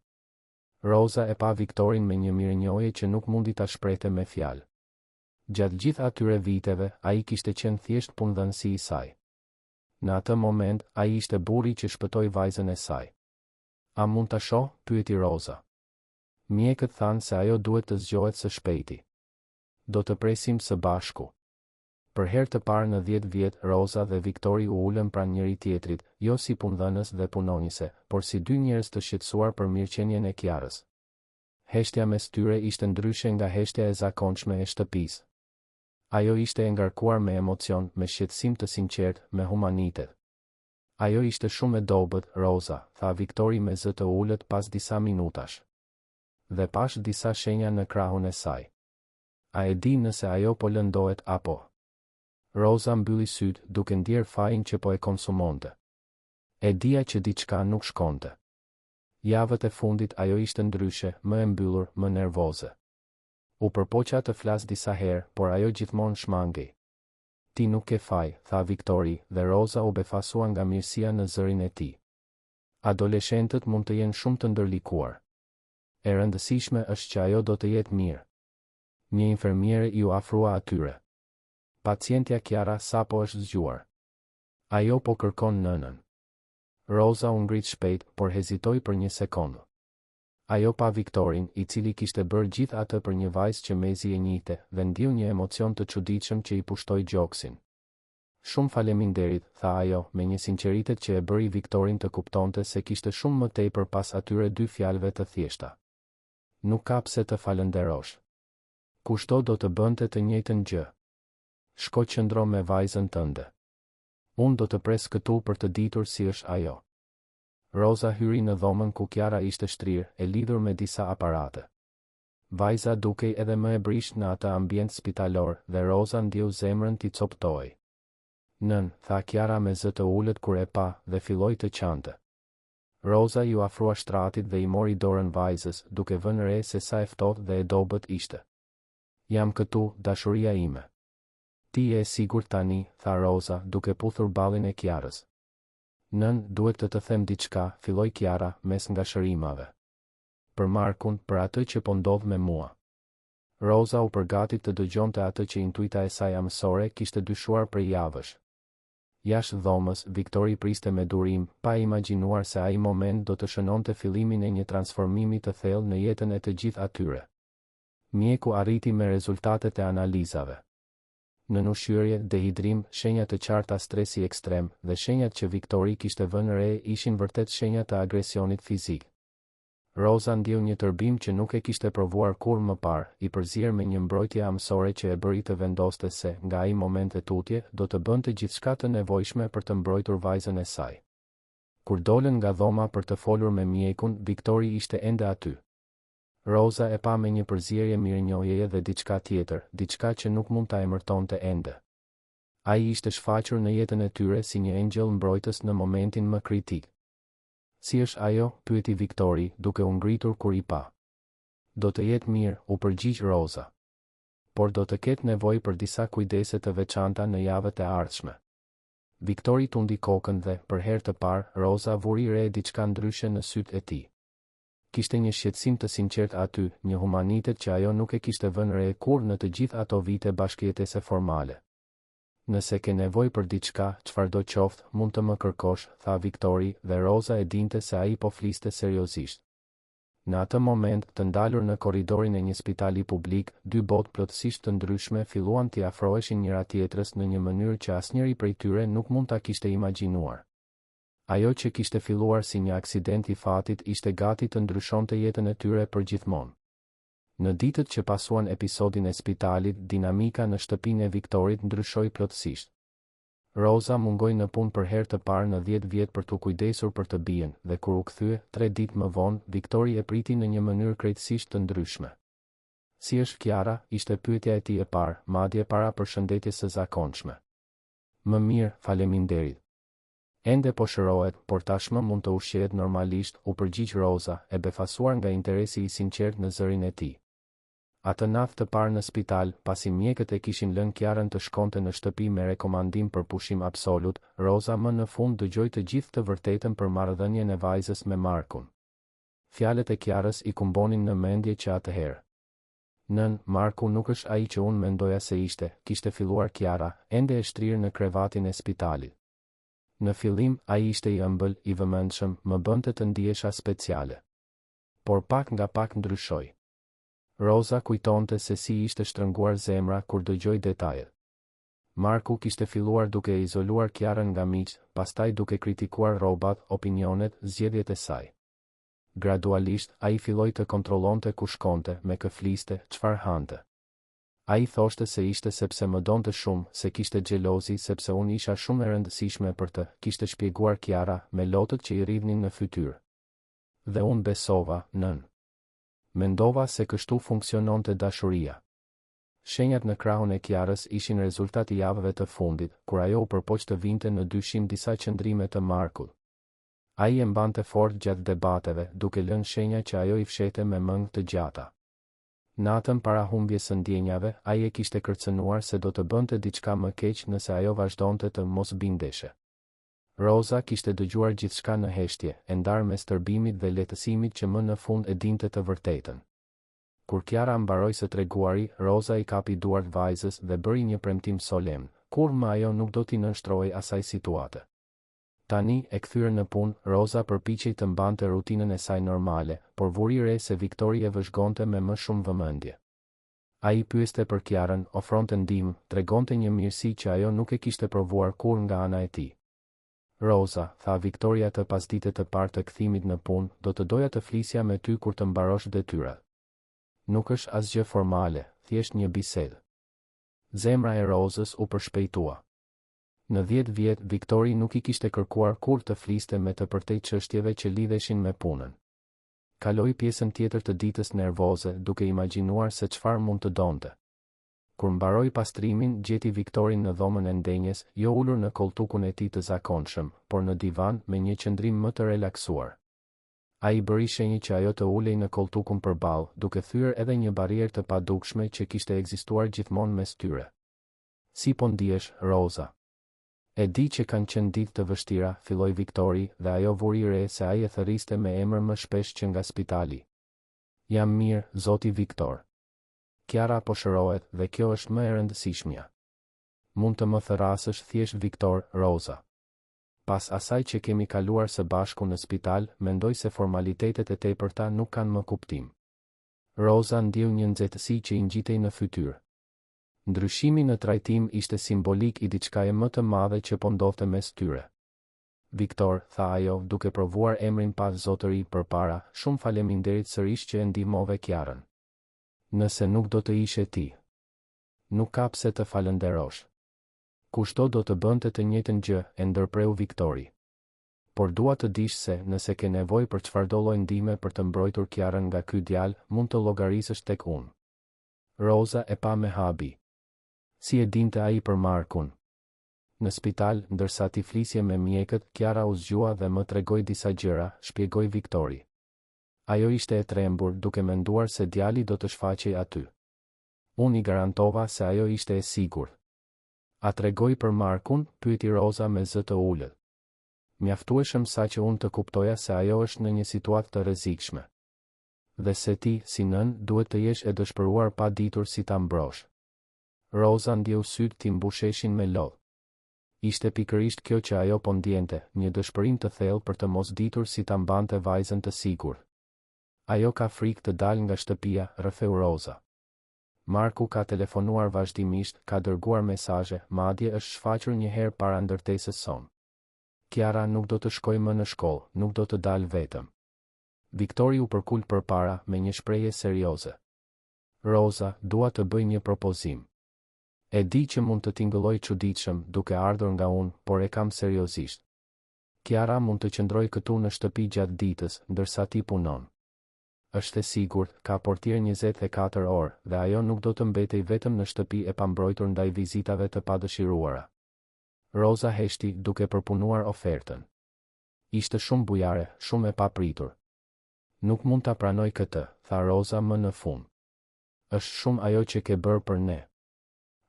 Roza e pa Viktorin me një mirënjohje që nuk mundi ta shprehte me fjalë. Gjatë gjithë atyre viteve, ai kishte qenë thjesht punëdhënësi i saj. Në atë moment, ai ishte burri që shpëtoi vajzën e saj. A mund ta shoh? pyeti Roza. Mjekët thanë se ajo duhet të zgjohet së shpejti. Do të presim së bashku. Për herë të parë në dhjetë vjet, Roza dhe Viktori u ulën pranë njëri-tjetrit, jo si punëdhënës dhe punonjëse, por si dy njerëz të shqetësuar për mirëqenien e Kiarës. Heshtja mes tyre ishte ndryshe nga heshtja e zakonshme e shtëpisë. Ajo ishte e ngarkuar me emocion, me shqetësim të sinqertë, me humanitet. Ajo ishte shumë e dobët, Roza, tha Viktori me zë të ulët pas disa minutash. Dhe pashë disa shenja në krahun e saj. A e di nëse ajo po lëndohet apo? Roza mbylli sytë, duke ndjerë fajin që po e konsumonte. E dija që diçka nuk shkonte. Javët e fundit ajo ishte ndryshe, më e mbyllur, më nervoze. U përpoqa të flas disa herë, por ajo gjithmonë shmangej. Ti nuk ke faj, tha Viktori, dhe Roza u befasua nga mirësia në zërin e tij. Adoleshentët mund të jenë shumë të ndërlikuar. E rëndësishme është që ajo do të jetë mirë. Një infermiere iu afrua atyre. Pacientja Kiara sapo është zgjuar. Ajo po kërkon nënën. Roza u ngrit shpejt, por hezitoi për një sekondë. Ajo pa Viktorin, i cili kishte bërë gjithë atë për një vajzë që mezi e njihte, dhe ndjeu një emocion të çuditshëm që i pushtoi gjoksin. Shumë faleminderit, tha ajo, me një sinqeritet që e bëri Viktorin të kuptonte se kishte shumë më tepër pas atyre dy fjalëve të thjeshta. Nuk ka pse të falënderosh. Kushdo do të bënte të njëjtën gjë. Shko qëndro me vajzën tënde. Unë do të pres këtu për të ditur si është ajo. Roza hyri në dhomën ku Kiara ishte shtrirë, e lidhur me disa aparate. Vajza dukej edhe më e brishtë në atë ambient spitalor dhe Roza ndjeu zemrën t'i copëtohej. Nënë, tha Kiara me zë të ulët kur e pa, dhe filloi të qante. Roza iu afrua shtratit dhe i mori dorën vajzës, duke vënë re se sa e ftohtë dhe e dobët ishte. Jam këtu, dashuria ime. Ti je e sigurt tani, tha Roza, duke puthur ballin e Kiarës. Nënë, duhet të të them diçka, filloi Kiara, mes ngashërimave. Për Markun, për atë që po ndodh me mua. Roza u përgatit të dëgjonte atë që intuita e saj amësore kishte dyshuar prej javësh. Jashtë dhomës, Viktori priste me durim, pa e imagjinuar se ai moment do të shënonte fillimin e një transformimi të thellë në jetën e të gjithë atyre. Mjeku arriti me rezultatet e analizave. Nënushqyerje, dehidrim, shenja të qarta stresi ekstrem, dhe shenjat që Viktori kishte vënë re ishin vërtet shenja të agresionit fizik. Roza ndjeu një tërbim që nuk e kishte provuar kurrë më parë, i përzier me një mbrojtje amësore që e bëri të vendoste se, nga ai moment e tutje, do të bënte gjithçka të nevojshme për të mbrojtur vajzën e saj. Kur dolën nga dhoma për të folur me mjekun, Viktori ishte ende aty. Roza e pa me një përzierje mirënjohjeje dhe diçka tjetër, diçka që nuk mund ta emërtonte ende. Ai ishte shfaqur në jetën e tyre si një engjëll mbrojtës në momentin më kritik. Si është ajo? pyeti Viktori, duke u ngritur kur i pa. Do të jetë mirë, u përgjigj Roza. Por do të ketë nevojë për disa kujdese të veçanta në javët e ardhshme. Viktori tundi kokën dhe, për herë të parë, Roza vuri re diçka ndryshe në sytë e tij. Kishte një shqetësim të sinqertë aty, një humanitet që ajo nuk e kishte vënë re kurrë në të gjithë ato vite bashkëjetese formale. Nëse ke nevojë për diçka, çfarëdo qoftë, mund të më kërkosh, tha Viktori, dhe Roza e dinte se ai po fliste seriozisht. Në atë moment, të ndalur në korridorin e një spitali publik, dy botë plotësisht të ndryshme filluan t'i afroheshin njëra-tjetrës në një mënyrë që asnjëri prej tyre nuk mund ta kishte imagjinuar. Ajo që kishte filluar si një aksident i fatit ishte gati të ndryshonte jetën e tyre përgjithmonë. Në ditët që pasuan episodin e spitalit, dinamika në shtëpinë e Viktorit ndryshoi plotësisht. Roza mungoi në punë për herë të parë në dhjetë vjet për t'u kujdesur për të bijën, dhe kur u kthye, tre ditë më vonë, Viktori e priti në një mënyrë krejtësisht të ndryshme. Si është Kiara? ishte pyetja e tij e parë, madje para përshëndetjes së zakonshme. Më mirë, faleminderit. Ende po shërohet, por tashmë mund të ushqehet normalisht, u përgjigj Roza, e befasuar nga interesi i sinqertë në zërin e tij. Atë natë të parë në spital, pasi mjekët e kishin lënë Kiarën të shkonte në shtëpi me rekomandim për pushim absolut, Roza më në fund dëgjoi të gjithë të vërtetën për marrëdhënien e vajzës me Markun. Fjalët e Kiarës i kumbonin në mendje që atëherë. Nënë, Marku nuk është ai që unë mendoja se ishte, kishte filluar Kiara, ende e shtrirë në krevatin e spitalit. Në fillim, ai ishte i ëmbël, i vëmendshëm, më bënte të ndihesha speciale. Por pak nga pak ndryshoi. Roza kujtonte se si i ishte shtrënguar zemra kur dëgjoi detajet. Marku kishte filluar duke e izoluar Kiarën nga miqtë, pastaj duke kritikuar rrobat, opinionet, zgjedhjet e saj. Gradualisht, ai filloi të kontrollonte ku shkonte, me kë fliste, çfarë hante. Ai thoshte se ishte sepse më donte shumë, se kishte xhelozi sepse unë isha shumë e rëndësishme për të, kishte shpjeguar Kiara, me lotët që i rridhnin në fytyrë. Dhe unë besova, nënë. Mendova se kështu funksiononte dashuria. Shenjat në krahun e Kiarës ishin rezultat i javëve të fundit, kur ajo u përpoq të vinte në dyshim disa qëndrime të Markut. Ai e mbante fort gjatë debateve, duke lënë shenja që ajo i fshehte me mëngë të gjata. Natën para humbjes së ndjenjave, ai e kishte kërcënuar se do të bënte diçka më keq nëse ajo vazhdonte të mos bindeshe. Roza kishte dëgjuar gjithçka në heshtje, e ndarë mes tërbimit dhe lehtësimit që më në fund e dinte të vërtetën. Kur Kiara mbaroi së treguari, Roza i kapi duart vajzës dhe bëri një premtim solemn, kurrë më ajo nuk do t'i nënshtrohej asaj situate. Tani, e kthyer në punë, Roza përpiqej të mbante rutinën e saj normale, por vuri re se Viktori e vëzhgonte me më shumë vëmendje. Ai pyeste për Kiarën, ofronte ndihmë, tregonte një mirësi që ajo nuk e kishte provuar kurrë nga ana e tij. Roza, tha Viktori atë pasdite të parë të kthimit në punë, do të doja të flisja me ty kur të mbarosh detyrat. Nuk është asgjë formale, thjesht një bisedë. Zemra e Rozës u përshpejtua. Në dhjetë vjet, Viktori nuk i kishte kërkuar kurrë të fliste me të përtej çështjeve që lidheshin me punën. Kaloi pjesën tjetër të ditës nervoze, duke imagjinuar se çfarë mund të donte. Kur mbaroi pastrimin, gjeti Viktorin në dhomën e ndenjes, jo ulur në kolltukun e tij të zakonshëm, por në divan, me një qëndrim më të relaksuar. Ai bëri shenjë që ajo të ulej në kolltukun përballë, duke thyer edhe një barrierë të padukshme që kishte ekzistuar gjithmonë mes tyre. Si po ndihesh, Roza? E di që kanë qenë ditë të vështira, filloi Viktori, dhe ajo vuri re se ai e thërriste me emër më shpesh që nga spitali. Jam mirë, zoti Viktor. Kiara po shërohet dhe kjo është më e rëndësishmja. Mund të më thërrasësh thjesht Viktor, Roza. Pas asaj që kemi kaluar së bashku në spital, mendoj se formalitetet e tepërta nuk kanë më kuptim. Roza ndjeu një nxehtësi që i ngjitej në fytyrë. Ndryshimi në trajtim ishte simbolik i diçkaje më të madhe që po ndodhte mes tyre. Viktor, tha ajo, duke provuar emrin pa zotëri përpara, shumë faleminderit sërish që e ndihmove Kiarën. Nëse nuk do të ishe ti. Nuk ka pse të falënderosh. Kushdo do të bënte të njëjtën gjë, e ndërpreu Viktori. Por dua të dish se, nëse ke nevojë për çfarëdo lloj ndihme për të mbrojtur Kiarën nga ky djalë, mund të llogarisësh tek unë. Roza e pa me habi. Si e dinte ai për Markun? Në spital, ndërsa ti flisje me mjekët, Kiara u zgjua dhe më tregoi disa gjëra, shpjegoi Viktori. Ajo ishte e trembur, duke menduar se djali do të shfaqej aty. Unë i garantova se ajo ishte e sigurt. A tregoi për Markun? pyeti Roza me zë të ulët. Mjaftueshëm saqë unë të kuptoja se ajo është në një situatë të rrezikshme. Dhe se ti, si nënë, duhet të jesh e dëshpëruar pa ditur si ta mbrosh. Roza ndjeu sytë t'i mbusheshin me lot. Ishte pikërisht kjo që ajo po ndjente, një dëshpërim të thellë për të mos ditur si ta mbante vajzën të sigurt. Ajo ka frikë të dalë nga shtëpia, rrëfeu Roza. Marku ka telefonuar vazhdimisht, ka dërguar mesazhe, madje është shfaqur një herë para ndërtesës sonë. Kiara nuk do të shkojë më në shkollë, nuk do të dalë vetëm. Viktori u përkul përpara, me një shprehje serioze. Roza, dua të bëj një propozim. E di që mund të tingëllojë çuditshëm, duke ardhur nga unë, por e kam seriozisht. Kiara mund të qëndrojë këtu në shtëpi gjatë ditës, ndërsa ti punon. Është e sigurt, ka portier 24 orë, dhe ajo nuk do të mbetej vetëm në shtëpi e pambrojtur ndaj vizitave të padëshiruara. Roza heshti, duke përpunuar ofertën. Ishte shumë bujare, shumë e papritur. Nuk mund ta pranoj këtë, tha Roza më në fund. Është shumë ajo që ke bërë për ne.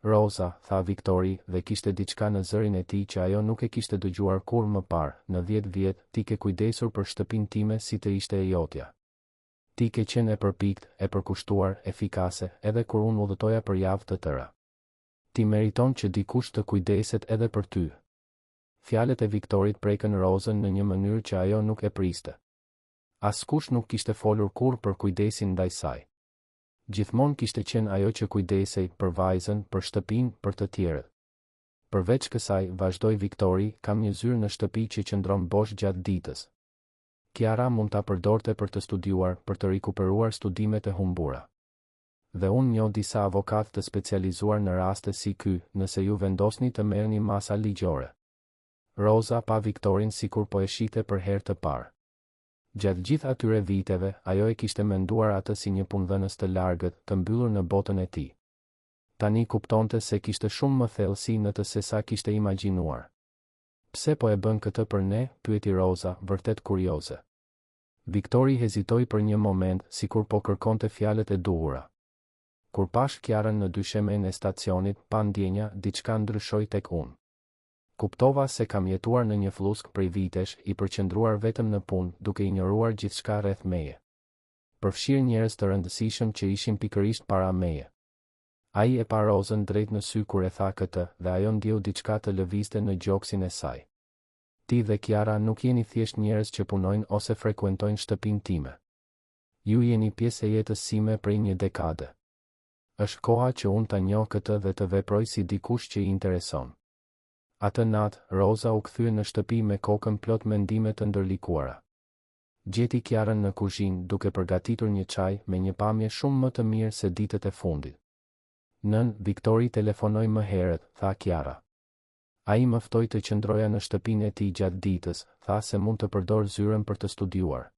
Roza, tha Viktori, dhe kishte diçka në zërin e tij që ajo nuk e kishte dëgjuar kurrë më parë, në dhjetë vjet, ti ke kujdesur për shtëpinë time si të ishte e jotja. Ti ke qenë e përpiktë, e përkushtuar, efikase, edhe kur unë udhëtoja për javë të tëra. Ti meriton që dikush të kujdeset edhe për ty. Fjalët e Viktorit prekën Rozën në një mënyrë që ajo nuk e priste. Askush nuk kishte folur kurrë për kujdesin ndaj saj. Gjithmonë kishte qenë ajo që kujdesej për vajzën, për shtëpinë, për të tjerët. Përveç kësaj, vazhdoi Viktori, kam një zyrë në shtëpi që qëndron bosh gjatë ditës. Kiara mund ta përdorte për të studiuar, për të rikuperuar studimet e humbura. Dhe unë njoh disa avokatë të specializuar në raste si ky, nëse ju vendosni të merrni masa ligjore. Roza pa Viktorin sikur po e shihte për herë të parë. Gjatë gjithë atyre viteve, ajo e kishte menduar atë si një punëdhënës të largët, të mbyllur në botën e tij. Tani kuptonte se kishte shumë më thellësi në të sesa kishte imagjinuar. Pse po e bën këtë për ne? pyeti Roza, vërtet kurioze. Viktori hezitoi për një moment, sikur po kërkonte fjalët e duhura. Kur pashë Kiarën në dyshemenë e stacionit, pa ndjenja, diçka ndryshoi tek unë. Kuptova se kam jetuar në një flluskë prej vitesh, i përqendruar vetëm në punë, duke injoruar gjithçka rreth meje. Përfshirë njerëz të rëndësishëm që ishin pikërisht para meje. Ai e pa Rozën drejt në sy kur e tha këtë, dhe ajo ndjeu diçka të lëvizte në gjoksin e saj. Ti dhe Kiara nuk jeni thjesht njerëz që punojnë ose frekuentojnë shtëpinë time. Ju jeni pjesë e jetës sime prej një dekade. Është koha që unë ta njoh këtë dhe të veproj si dikush që i intereson. Atë natë, Roza u kthye në shtëpi me kokën plot mendime të ndërlikuara. Gjeti Kiarën në kuzhinë, duke përgatitur një çaj, me një pamje shumë më të mirë se ditët e fundit. Nënë, Viktori telefonoi më herët, tha Kiara. Ai më ftoi të qëndroja në shtëpinë e tij gjatë ditës, tha se mund të përdor zyrën për të studiuar.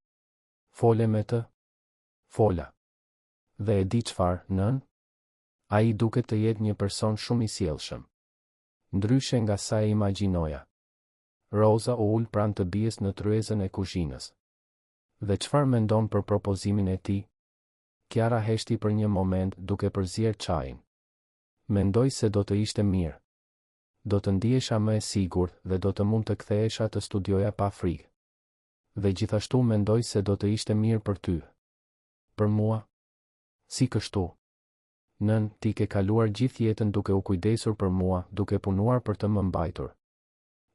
Fole me të? Fola. Dhe e di çfarë, nënë? Ai duket të jetë një person shumë i sjellshëm. Ndryshe nga sa e imagjinoja. Roza u ul pranë të bijës në tryezën e kuzhinës. Dhe çfarë mendon për propozimin e tij? Kiara heshti për një moment, duke përzier çajin. Mendoj se do të ishte mirë. Do të ndihesha më e sigurt dhe do të mund të kthehesha të studioja pa frikë. Dhe gjithashtu mendoj se do të ishte mirë për ty. Për mua? Si kështu? Nënë, ti ke kaluar gjithë jetën duke u kujdesur për mua, duke punuar për të më mbajtur.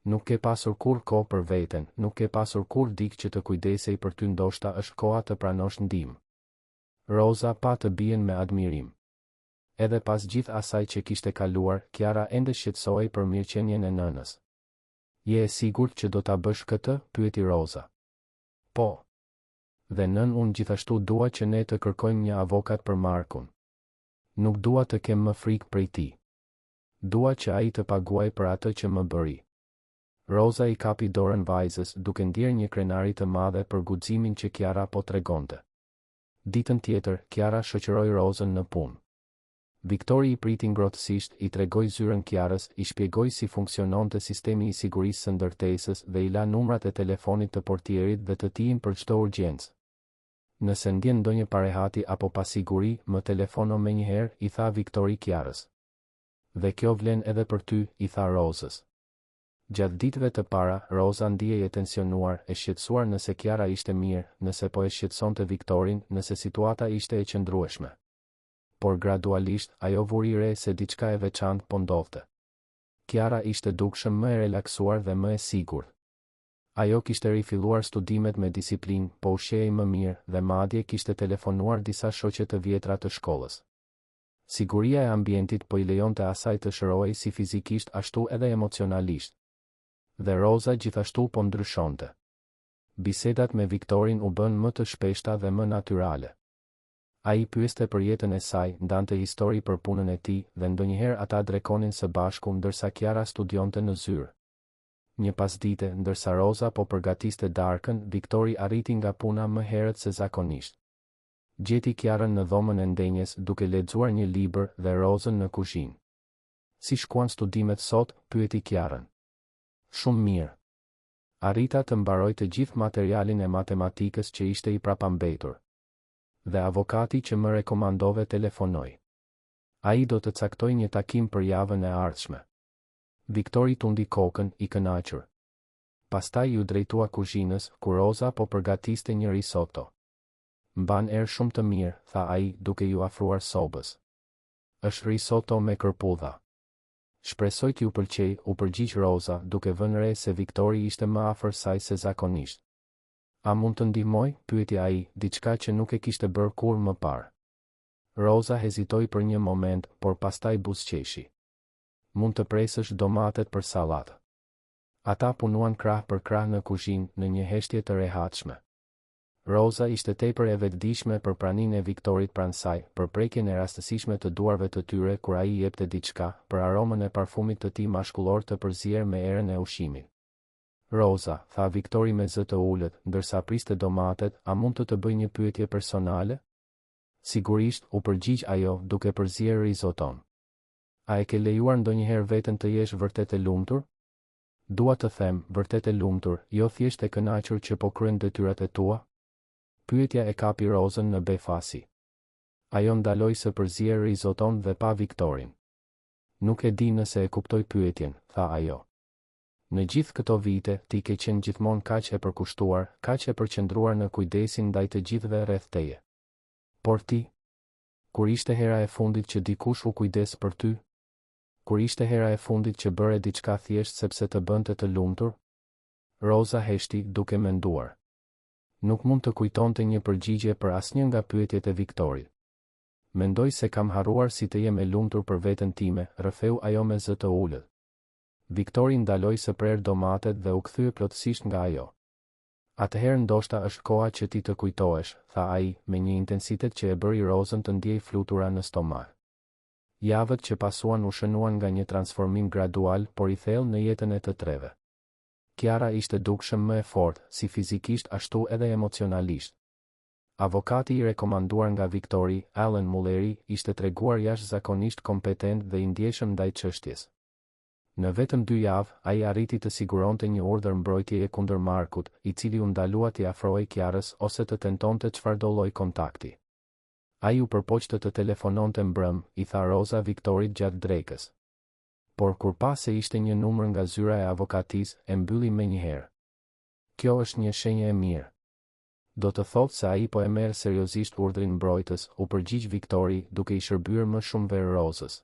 Nuk ke pasur kurrë kohë për veten, nuk ke pasur kurrë dikë që të kujdesej për ty ndoshta është koha të pranosh ndihmë. Roza pa të bijën me admirim. Edhe pas gjithë asaj që kishte kaluar, Kiara ende shqetësohej për mirëqenien e nënës. Je e sigurt që do ta bësh këtë? pyeti Roza. Po. Dhe nënë unë gjithashtu dua që ne të kërkojmë një avokat për Markun. Nuk dua të kem më frikë prej tij. Dua që ai të paguajë për atë që më bëri. Roza i kapi dorën vajzës, duke ndjerë një krenari të madhe për guximin që Kiara po tregonte. Ditën tjetër, Kiara shoqëroi Rozën në punë. Viktori i priti ngrohtësisht, i tregoi zyrën Kiarës, i shpjegoi si funksiononte sistemi i sigurisë së ndërtesës dhe i la numrat e telefonit të portierit dhe të tijin për çdo urgjencë. Nëse ndjen ndonjë parehati apo pasiguri, më telefono menjëherë, i tha Viktori Kiarës. Dhe kjo vlen edhe për ty, i tha Rozës. Gjatë ditëve të para, Roza ndihej e tensionuar, e shqetësuar nëse Kiara ishte mirë, nëse po e shqetësonte Viktorin, nëse situata ishte e qëndrueshme. Por gradualisht, ajo vuri re se diçka e veçantë po ndodhte. Kiara ishte dukshëm më e relaksuar dhe më e sigurt. Ajo kishte rifilluar studimet me disiplinë, po ushqehej më mirë, dhe madje kishte telefonuar disa shoqe të vjetra të shkollës. Siguria e ambientit po i lejonte asaj të shërohej si fizikisht ashtu edhe emocionalisht. Dhe Roza gjithashtu po ndryshonte. Bisedat me Viktorin u bënë më të shpeshta dhe më natyrale. Ai pyeste për jetën e saj, ndante histori për punën e tij, dhe ndonjëherë ata drekonin së bashku ndërsa Kiara studionte në zyrë. Një pasdite, ndërsa Roza po përgatiste darkën, Viktori arriti nga puna më herët se zakonisht. Gjeti Kiarën në dhomën e ndenjes duke lexuar një libër dhe Rozën në kuzhinë. Si shkuan studimet sot? pyeti Kiarën. Shumë mirë. Arrita të mbaroj të gjithë materialin e matematikës që ishte i prapambetur. Dhe avokati që më rekomandove telefonoi. Ai do të caktojë një takim për javën e ardhshme. Viktori tundi kokën, i kënaqur. Pastaj iu drejtua kuzhinës, ku Roza po përgatiste një risotto. Mban erë shumë të mirë, tha ai, duke iu afruar sobës. Është risotto me kërpudha. Shpresoj t'ju pëlqejë, u përgjigj Roza, duke vënë re se Viktori ishte më afër saj se zakonisht. A mund të ndihmoj? pyeti ai, diçka që nuk e kishte bërë kurrë më parë. Roza hezitoi për një moment, por pastaj buzëqeshi. Mund të presësh domatet për sallatë. Ata punuan krah për krah në kuzhinë, në një heshtje të rehatshme. Roza ishte tepër e vetëdijshme për praninë e Viktorit pranë saj, për prekjen e rastësishme të duarve të tyre kur ai i jepte diçka, për aromën e parfumit të tij mashkullor të përzier me erën e ushqimit. Roza, tha Viktori me zë të ulët, ndërsa priste domatet, a mund të të bëj një pyetje personale? Sigurisht, u përgjigj ajo, duke përzier rizoton. A e ke lejuar ndonjëherë veten të jesh vërtet e lumtur? Dua të them, vërtet e lumtur, jo thjesht e kënaqur që po kryen detyrat e tua? Pyetja e kapi Rozën në befasi. Ajo ndaloi së përzieri rizoton dhe pa Viktorin. Nuk e di nëse e kuptoj pyetjen, tha ajo. Në gjithë këto vite, ti ke qenë gjithmonë kaq e përkushtuar, kaq e përqendruar në kujdesin ndaj të gjithëve rreth teje. Por ti? Kur ishte hera e fundit që dikush u kujdes për ty? Kur ishte hera e fundit që bëre diçka thjesht sepse të bënte të lumtur? Roza heshti, duke menduar. Nuk mund të kujtonte një përgjigje për asnjë nga pyetjet e Viktorit. Mendoj se kam harruar si të jem e lumtur për veten time, rrëfeu ajo me zë të ulët. Viktori ndaloi së prerë domatet dhe u kthye plotësisht nga ajo. Atëherë ndoshta është koha që ti të kujtohesh, tha ai, me një intensitet që e bëri Rozën të ndjejë flutura në stomak. Javët që pasuan u shënuan nga një transformim gradual por i thellë në jetën e të treve. Kiara ishte dukshëm më e fortë, si fizikisht ashtu edhe emocionalisht. Avokati i rekomanduar nga Viktori, Alan Mulleri, ishte treguar jashtëzakonisht kompetent dhe i ndjeshëm ndaj çështjes. Në vetëm dy javë, ai arriti të siguronte një urdhër mbrojtjeje kundër Markut, i cili u ndalua t'i afrohej Kiarës ose të tentonte çfarëdo lloj kontakti. Ai u përpoq të të telefononte mbrëmë, i tha Roza Viktorit gjatë drekës. Por kur pa se ishte një numër nga zyra e avokatisë, e mbylli menjëherë. Kjo është një shenjë e mirë. Do të thotë se ai po e merr seriozisht urdhrin mbrojtës, u përgjigj Viktori, duke i shërbyer më shumë verë Rozës.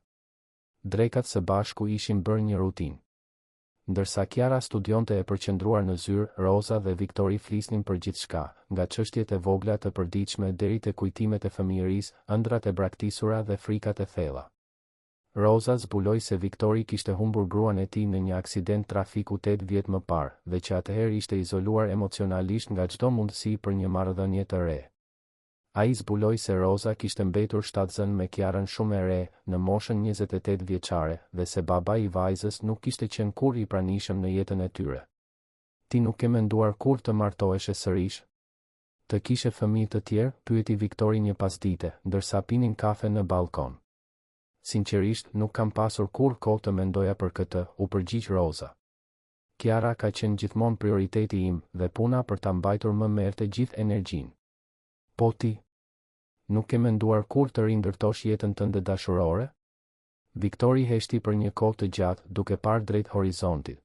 Drekat së bashku ishin bërë një rutinë. Ndërsa Kiara studionte e përqendruar në zyrë, Roza dhe Viktori flisnin për gjithçka, nga çështjet e vogla të përditshme deri te kujtimet e fëmijërisë, ëndrrat e braktisura dhe frikat e thella. Roza zbuloi se Viktori kishte humbur gruan e tij në një aksident trafiku tetë vjet më parë, dhe që atëherë ishte izoluar emocionalisht nga çdo mundësi për një marrëdhënie të re. Ai zbuloi se Roza kishte mbetur shtatzënë me Kiarën shumë e re, në moshën 28 vjeçare, dhe se babai i vajzës nuk kishte qenë kurrë i pranishëm në jetën e tyre. Ti nuk ke menduar kurrë të martoheshe sërish? Të kishe fëmijë të tjerë? pyeti Viktori një pasdite, ndërsa pinin kafe në ballkon. Sinqerisht, nuk kam pasur kurrë kohë të mendoja për këtë, u përgjigj Roza. Kiara ka qenë gjithmonë prioriteti im, dhe puna për ta mbajtur më merrte gjithë energjinë. Po ti? Nuk ke menduar kurrë të rindërtosh jetën tënde dashurore? Viktori heshti për një kohë të gjatë, duke parë drejt horizontit.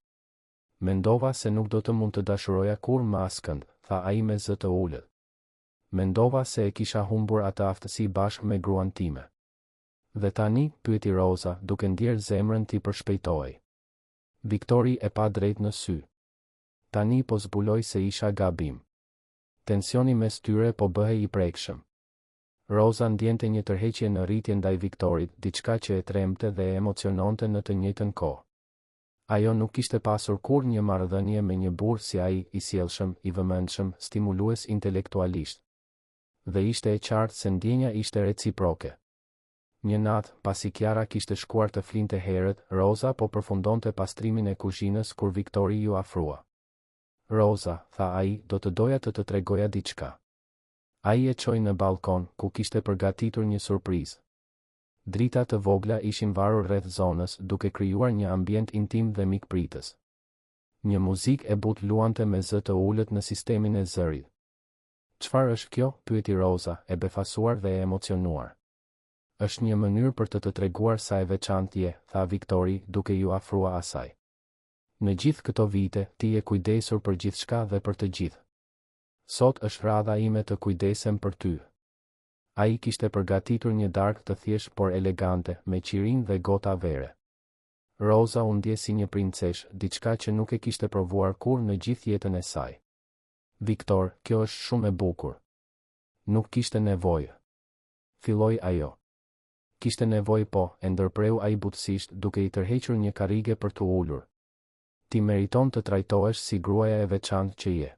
Mendova se nuk do të mund të dashuroja kurrë më askënd, tha ai me zë të ulët. Mendova se e kisha humbur atë aftësi bashkë me gruan time. Dhe tani, pyeti Roza, duke ndjerë zemrën t'i përshpejtohej. Viktori e pa drejt në sy. Tani po zbuloj se isha gabim. Tensioni mes tyre po bëhej i prekshëm. Roza ndjente një tërheqje në rritje ndaj Viktorit, diçka që e trembte dhe e emociononte në të njëjtën kohë. Ajo nuk kishte pasur kurrë një marrëdhënie me një burrë si ai, i sjellshëm, i vëmendshëm, stimulues intelektualisht. Dhe ishte e qartë se ndjenja ishte reciproke. Një natë, pasi Kiara kishte shkuar të flinte herët, Roza po përfundonte pastrimin e kuzhinës kur Viktori iu afrua. Roza, tha ai, do të doja të të tregoja diçka. Ai e çoi në ballkon, ku kishte përgatitur një surprizë. Drita të vogla ishin varur rreth zonës, duke krijuar një ambient intim dhe mikpritës. Një muzikë e butë luante me zë të ulët në sistemin e zërit. Çfarë është kjo? pyeti Roza, e befasuar dhe e emocionuar. Është një mënyrë për të të treguar sa e veçantë je, tha Viktori, duke iu afrua asaj. Në gjithë këto vite, ti je kujdesur për gjithçka dhe për të gjithë. Sot është radha ime të kujdesem për ty. Ai kishte përgatitur një darkë të thjeshtë por elegante, me qirinj dhe gota vere. Roza u ndje si një princeshë, diçka që nuk e kishte provuar kurrë në gjithë jetën e saj. Viktor, kjo është shumë e bukur. Nuk kishte nevojë. Filloi ajo. Kishte nevojë po, e ndërpreu ai butësisht, duke i tërhequr një karrige për t'u ulur. Ti meriton të trajtohesh si gruaja e veçantë që je.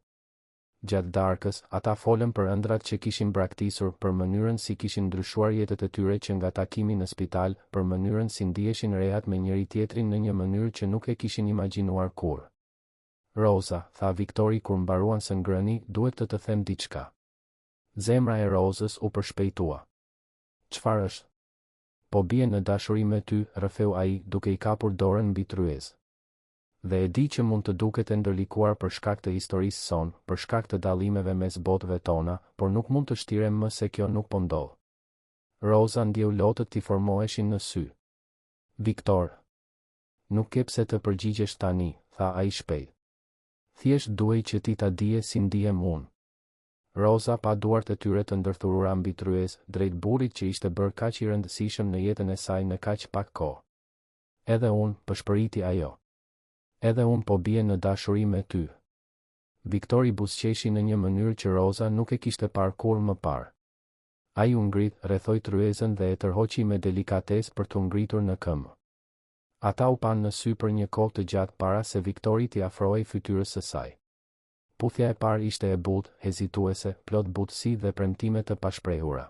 Gjatë darkës, ata folën për ëndrrat që kishin braktisur, për mënyrën si kishin ndryshuar jetët e tyre që nga takimi në spital, për mënyrën si ndiheshin rehat me njëri-tjetrin në një mënyrë që nuk e kishin imagjinuar kurrë. Roza, tha Viktori kur mbaruan së ngrëni, duhet të të them diçka. Zemra e Rozës u përshpejtua. Çfarë është? Po bie në dashuri me ty, rrëfeu ai, duke i kapur dorën mbi tryezë. Dhe e di që mund të duket e ndërlikuar për shkak të historisë sonë, për shkak të dallimeve mes botëve tona, por nuk mund të shtirem më se kjo nuk po ndodh. Roza ndjeu lotët t'i formoheshin në sy. Viktor, Nuk ke pse të përgjigjesh tani, tha ai shpejt. Thjesht duhej që ti ta dije si ndihem unë. Roza pa duart e tyre të ndërthurura mbi tryezë, drejt burrit që ishte bërë kaq i rëndësishëm në jetën e saj në kaq pak kohë. Edhe unë, pëshpëriti ajo. Edhe unë po bie në dashuri me ty. Viktori buzëqeshi në një mënyrë që Roza nuk e kishte parë kurrë më parë. Ai u ngrit, rrethoi tryezën dhe e tërhoqi me delikatesë për t'u ngritur në këmbë. Ata u panë në sy për një kohë të gjatë para se Viktori t'i afrohej fytyrës së saj. Puthja e parë ishte e butë, hezituese, plot butësi dhe premtime të pashprehura.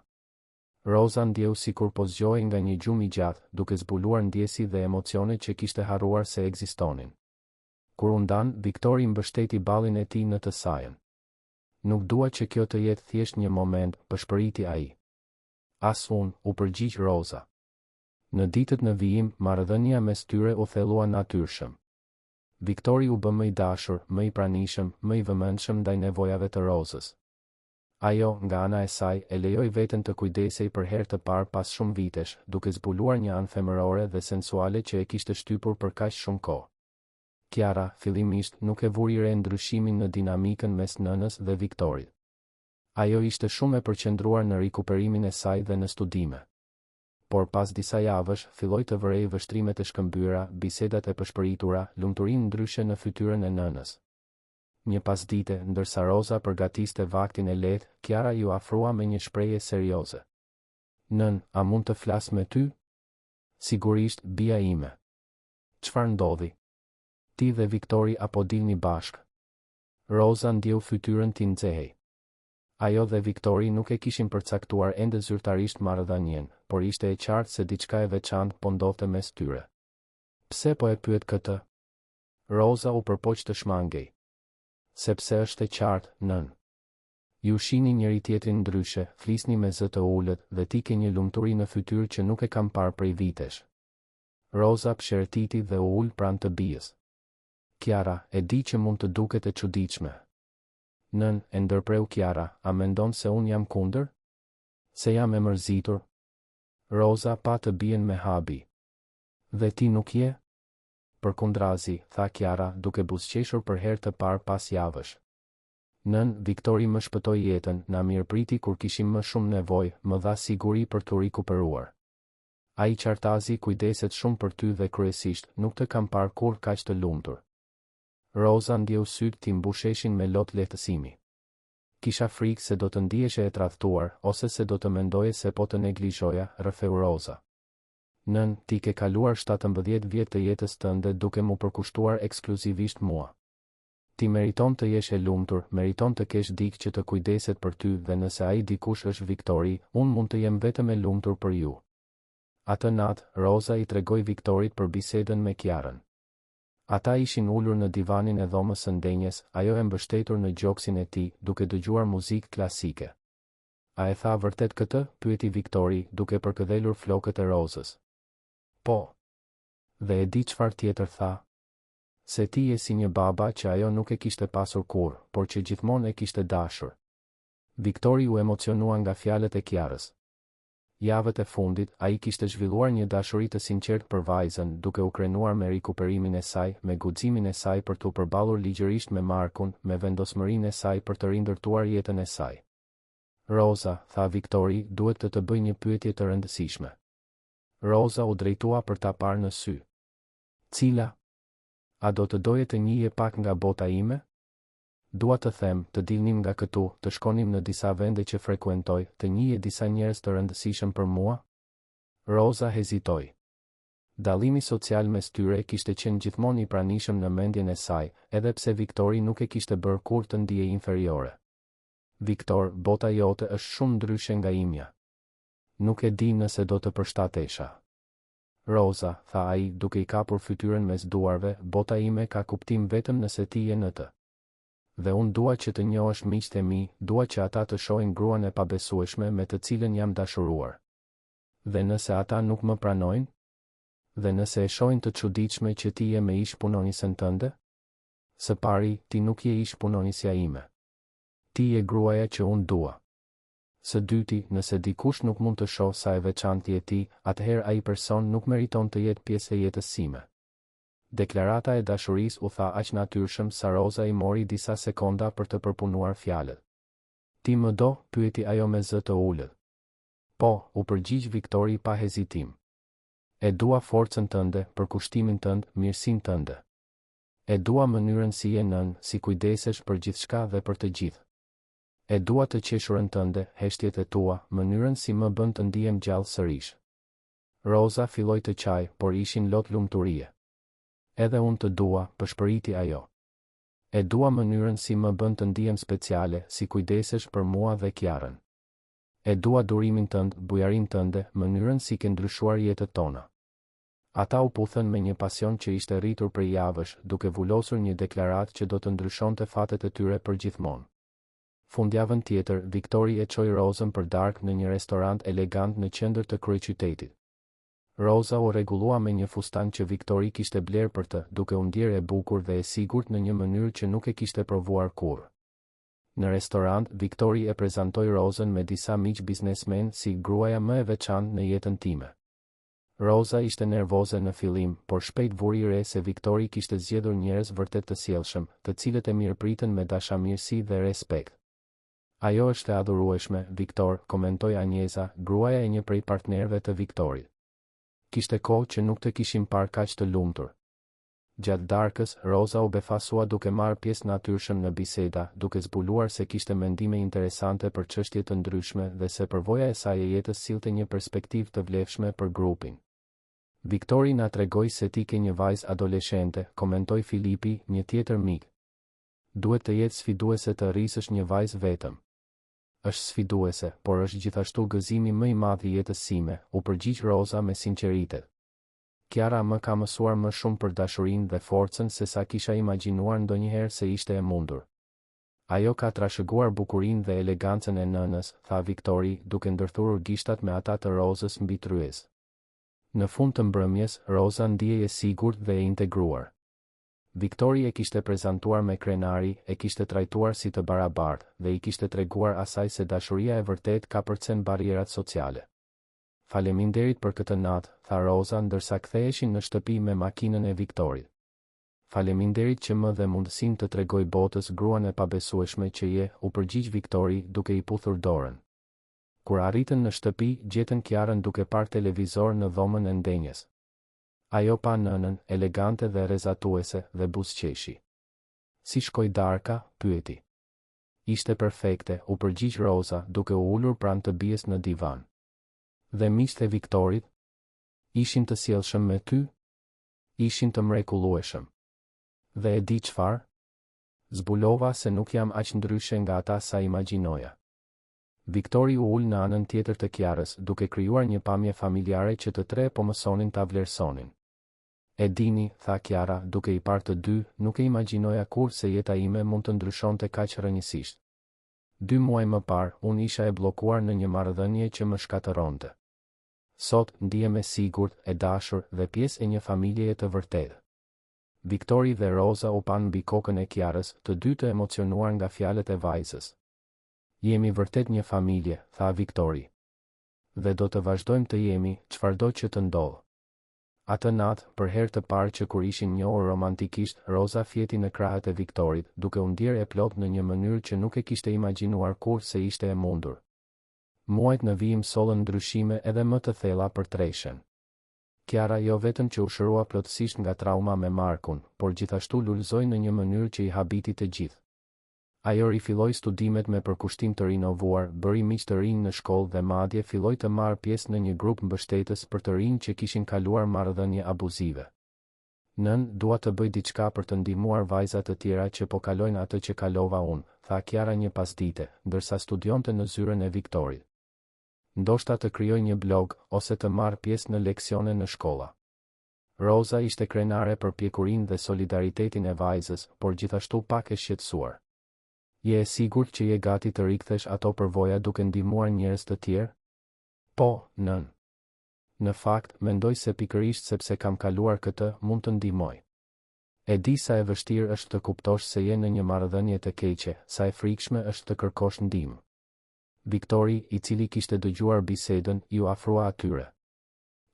Roza ndjeu sikur po zgjohej nga një gjumë i gjatë, duke zbuluar ndjesi dhe emocione që kishte harruar se ekzistonin. Kur u ndanë, Viktori mbështeti ballin e tij në të sajën. Nuk dua që kjo të jetë thjesht një moment, pëshpëriti ai. As unë, u përgjigj Roza. Në ditët në vijim, marrëdhënia mes tyre u thellua natyrshëm. Viktori u bë më i dashur, më i pranishëm, më i vëmendshëm ndaj nevojave të Rozës. Ajo, nga ana e saj, e lejoi veten të kujdesej për herë të parë pas shumë vitesh, duke zbuluar një anë femërore dhe sensuale që e kishte shtypur për kaq shumë kohë. Kiara, fillimisht, nuk e vuri re ndryshimin në dinamikën mes nënës dhe Viktorit. Ajo ishte shumë e përqendruar në rikuperimin e saj dhe në studime. Por pas disa javësh, filloi të vërejë vështrimet e shkëmbyera, bisedat e pëshpëritura, lumturinë ndryshe në fytyrën e nënës. Një pasdite, ndërsa Roza përgatiste vaktin e lehtë, Kiara iu afrua me një shprehje serioze. Nënë, a mund të flas me ty? Sigurisht, bija ime. Çfarë ndodhi? Ti dhe Viktori a po dilni bashkë? Roza ndjeu fytyrën t'i nxehej. Ajo dhe Viktori nuk e kishin përcaktuar ende zyrtarisht marrëdhënien, por ishte e qartë se diçka e veçantë po ndodhte mes tyre. Pse po e pyet këtë? Roza u përpoq të shmangej. Sepse është e qartë, nënë. Ju shihni njëri-tjetrin ndryshe, flisni me zë të ulët, dhe ti ke një lumturi në fytyrë që nuk e kam parë prej vitesh. Roza psherëtiti dhe u ul pranë të bijës. Kiara, e di që mund të duket e çuditshme. Nënë, e ndërpreu Kiara, a mendon se unë jam kundër? Se jam e mërzitur? Roza pa të bijën me habi. Dhe ti nuk je? Përkundrazi, tha Kiara, duke buzëqeshur për herë të parë pas javësh. Nënë, Viktori më shpëtoi jetën, na mirëpriti kur kishim më shumë nevojë, më dha siguri për t'u rikuperuar. Ai qartazi kujdeset shumë për ty dhe kryesisht, nuk të kam parë kurrë kaq të lumtur. Roza ndjeu sytë t'i mbusheshin me lot lehtësimi. Kisha frikë se do të ndiheshe e tradhtuar, ose se do të mendoje se po të neglizhoja, rrëfeu Roza. Nënë, ti ke kaluar 17 vjet të jetës tënde duke m'u përkushtuar ekskluzivisht mua. Ti meriton të jesh e lumtur, meriton të kesh dikë që të kujdeset për ty dhe nëse ai dikush është Viktori, unë mund të jem vetëm e lumtur për ju. Atë natë, Roza i tregoi Viktorit për bisedën me Kiarën. Ata ishin ulur në divanin e dhomës së ndenjes, ajo e mbështetur në gjoksin e tij, duke dëgjuar muzikë klasike. A e tha vërtet këtë? pyeti Viktori, duke përkëdhelur flokët e Rozës. Po. Dhe e di çfarë tjetër tha? Se ti je si një baba që ajo nuk e kishte pasur kurrë, por që gjithmonë e kishte dashur. Viktori u emocionua nga fjalët e Kiarës. Javët e fundit, ai kishte zhvilluar një dashuri të sinqertë për vajzën, duke u krenuar me rikuperimin e saj, me guximin e saj për t'u përballur ligjërisht me Markun, me vendosmërinë e saj për të rindërtuar jetën e saj. Roza, tha Viktori, duhet të të bëj një pyetje të rëndësishme. Roza u drejtua për ta parë në sy. Cila? A do të doje të njihje pak nga bota ime? Dua të them, të dilnim nga këtu, të shkonim në disa vende që frekuentoj, të njihje disa njerëz të rëndësishëm për mua? Roza hezitoi. Dallimi social mes tyre kishte qenë gjithmonë i pranishëm në mendjen e saj, edhe pse Viktori nuk e kishte bërë kurrë të ndihej inferiore. Viktor, bota jote është shumë ndryshe nga imja. Nuk e di nëse do të përshtatesha. Roza, tha ai, duke i kapur fytyrën mes duarve, bota ime ka kuptim vetëm nëse ti je në të. Dhe unë dua që të njohësh miqtë e mi, dua që ata të shohin gruan e pabesueshme me të cilën jam dashuruar. Dhe nëse ata nuk më pranojnë? Dhe nëse e shohin të çuditshme që ti je me ish-punonjësen tënde? Së pari, ti nuk je ish-punonjësja ime. Ti je gruaja që unë dua. Së dyti, nëse dikush nuk mund të shohë sa e veçantë je ti, atëherë ai person nuk meriton të jetë pjesë e jetës sime. Deklarata e dashurisë u tha aq natyrshëm sa Roza i mori disa sekonda për të përpunuar fjalët. Ti më do? pyeti ajo me zë të ulët. Po, u përgjigj Viktori pa hezitim. E dua forcën tënde, përkushtimin tënd, mirësinë tënde. E dua mënyrën si je nënë, si kujdesesh për gjithçka dhe për të gjithë. E dua të qeshurën tënde, heshtjet e tua, mënyrën si më bën të ndihem gjallë sërish. Roza filloi të qajë, por ishin lot lumturie. Edhe unë të dua, pëshpëriti ajo. E dua mënyrën si më bën të ndihem speciale, si kujdesesh për mua dhe Kiarën. E dua durimin tënd, bujarinë tënde, mënyrën si ke ndryshuar jetët tona. Ata u puthën me një pasion që ishte rritur prej javësh, duke vulosur një deklaratë që do të ndryshonte fatet e tyre përgjithmonë. Fundjavën tjetër, Viktori e çoi Rozën për darkë në një restorant elegant në qendër të kryeqytetit. Roza u rregullua me një fustan që Viktori kishte blerë për të, duke u ndjerë e bukur dhe e sigurt në një mënyrë që nuk e kishte provuar kurrë. Në restorant, Viktori e prezantoi Rozën me disa miq biznesmenë si gruaja më e veçantë në jetën time. Roza ishte nervoze në fillim, por shpejt vuri re se Viktori kishte zgjedhur njerëz vërtet të sjellshëm, të cilët e mirëpritën me dashamirësi dhe respekt. Ajo është e adhurueshme, Viktor, komentoi Anjeza, gruaja e një prej partnerëve të Viktorit. Kishte kohë që nuk të kishim parë kaq të lumtur. Gjatë darkës, Roza u befasua duke marrë pjesë natyrshëm në biseda, duke zbuluar se kishte mendime interesante për çështje të ndryshme dhe se përvoja e saj e jetës sillte një perspektivë të vlefshme për grupin. Viktori na tregoi se ti ke një vajzë adoleshente, komentoi Filipi, një tjetër mik. Duhet të jetë sfiduese të rrisësh një vajzë vetëm. Është sfiduese, por është gjithashtu gëzimi më i madh i jetës sime, u përgjigj Roza me sinqeritet. Kiara më ka mësuar më shumë për dashurinë dhe forcën sesa kisha imagjinuar ndonjëherë se ishte e mundur. Ajo ka trashëguar bukurinë dhe elegancën e nënës, tha Viktori, duke ndërthurur gishtat me ata të Rozës mbi tryezë. Në fund të mbrëmjes, Roza ndihej e sigurt dhe e integruar. Viktori e kishte prezantuar me krenari, e kishte trajtuar si të barabartë, dhe i kishte treguar asaj se dashuria e vërtetë kapërcen barrierat sociale. Faleminderit për këtë natë, tha Roza ndërsa ktheheshin në shtëpi me makinën e Viktorit. Faleminderit që më dhe mundësinë të tregoj botës gruan e pabesueshme që je, u përgjigj Viktori, duke i puthur dorën. Kur arritën në shtëpi, gjetën Kiarën duke parë televizor në dhomën e ndenjjes. Ajo pa nënën, elegante dhe rrezatuese, dhe buzëqeshi. Si shkoi darka? pyeti. Ishte perfekte, u përgjigj Roza, duke u ulur pranë të bijës në divan. Dhe miqtë e Viktorit? Ishin të sjellshëm me ty? Ishin të mrekullueshëm. Dhe e di çfarë? Zbulova se nuk jam aq ndryshe nga ata sa imagjinoja. Viktori u ul në anën tjetër të Kiarës, duke krijuar një pamje familjare që të tre po mësonin ta vlerësonin. E dini, tha Kiara, duke i parë të dy, nuk e imagjinoja kurrë se jeta ime mund të ndryshonte kaq rrënjësisht. Dy muaj më parë, unë isha e bllokuar në një marrëdhënie që më shkatërronte. Sot, ndihem e sigurt, e dashur, dhe pjesë e një familjeje të vërtetë. Viktori dhe Roza u panë mbi kokën e Kiarës, të dy të emocionuar nga fjalët e vajzës. Jemi vërtet një familje, tha Viktori. Dhe do të vazhdojmë të jemi, çfarëdo që të ndodhë. Atë natë, për herë të parë që kur ishin njohur romantikisht, Roza fjeti në krahët e Viktorit, duke u ndjerë e plotë në një mënyrë që nuk e kishte imagjinuar kurrë se ishte e mundur. Muajt në vijim sollën ndryshime edhe më të thella për treshen. Kiara jo vetëm që u shërua plotësisht nga trauma me Markun, por gjithashtu lulëzoi në një mënyrë që i habiti të gjithë. Ajo rifilloi studimet me përkushtim të rinovuar, bëri miq të rinj në shkollë dhe madje filloi të marrë pjesë në një grup mbështetës për të rinj që kishin kaluar marrëdhënie abuzive. Nënë, dua të bëj diçka për të ndihmuar vajza të tjera që po kalojnë atë që kalova unë, tha Kiara një pasdite, ndërsa studionte në zyrën e Viktorit. Ndoshta të krijoj një blog, ose të marr pjesë në leksione në shkolla. Roza ishte krenare për pjekurinë dhe solidaritetin e vajzës, por gjithashtu pak e shqetësuar. Je e sigurt që je gati të rikthesh ato përvoja duke ndihmuar njerëz të tjerë? Po, nënë. Në fakt, mendoj se pikërisht sepse kam kaluar këtë, mund të ndihmoj. E di sa e vështirë është të kuptosh se je në një marrëdhënie të keqe, sa e frikshme është të kërkosh ndihmë. Viktori, i cili kishte dëgjuar bisedën, iu afrua atyre.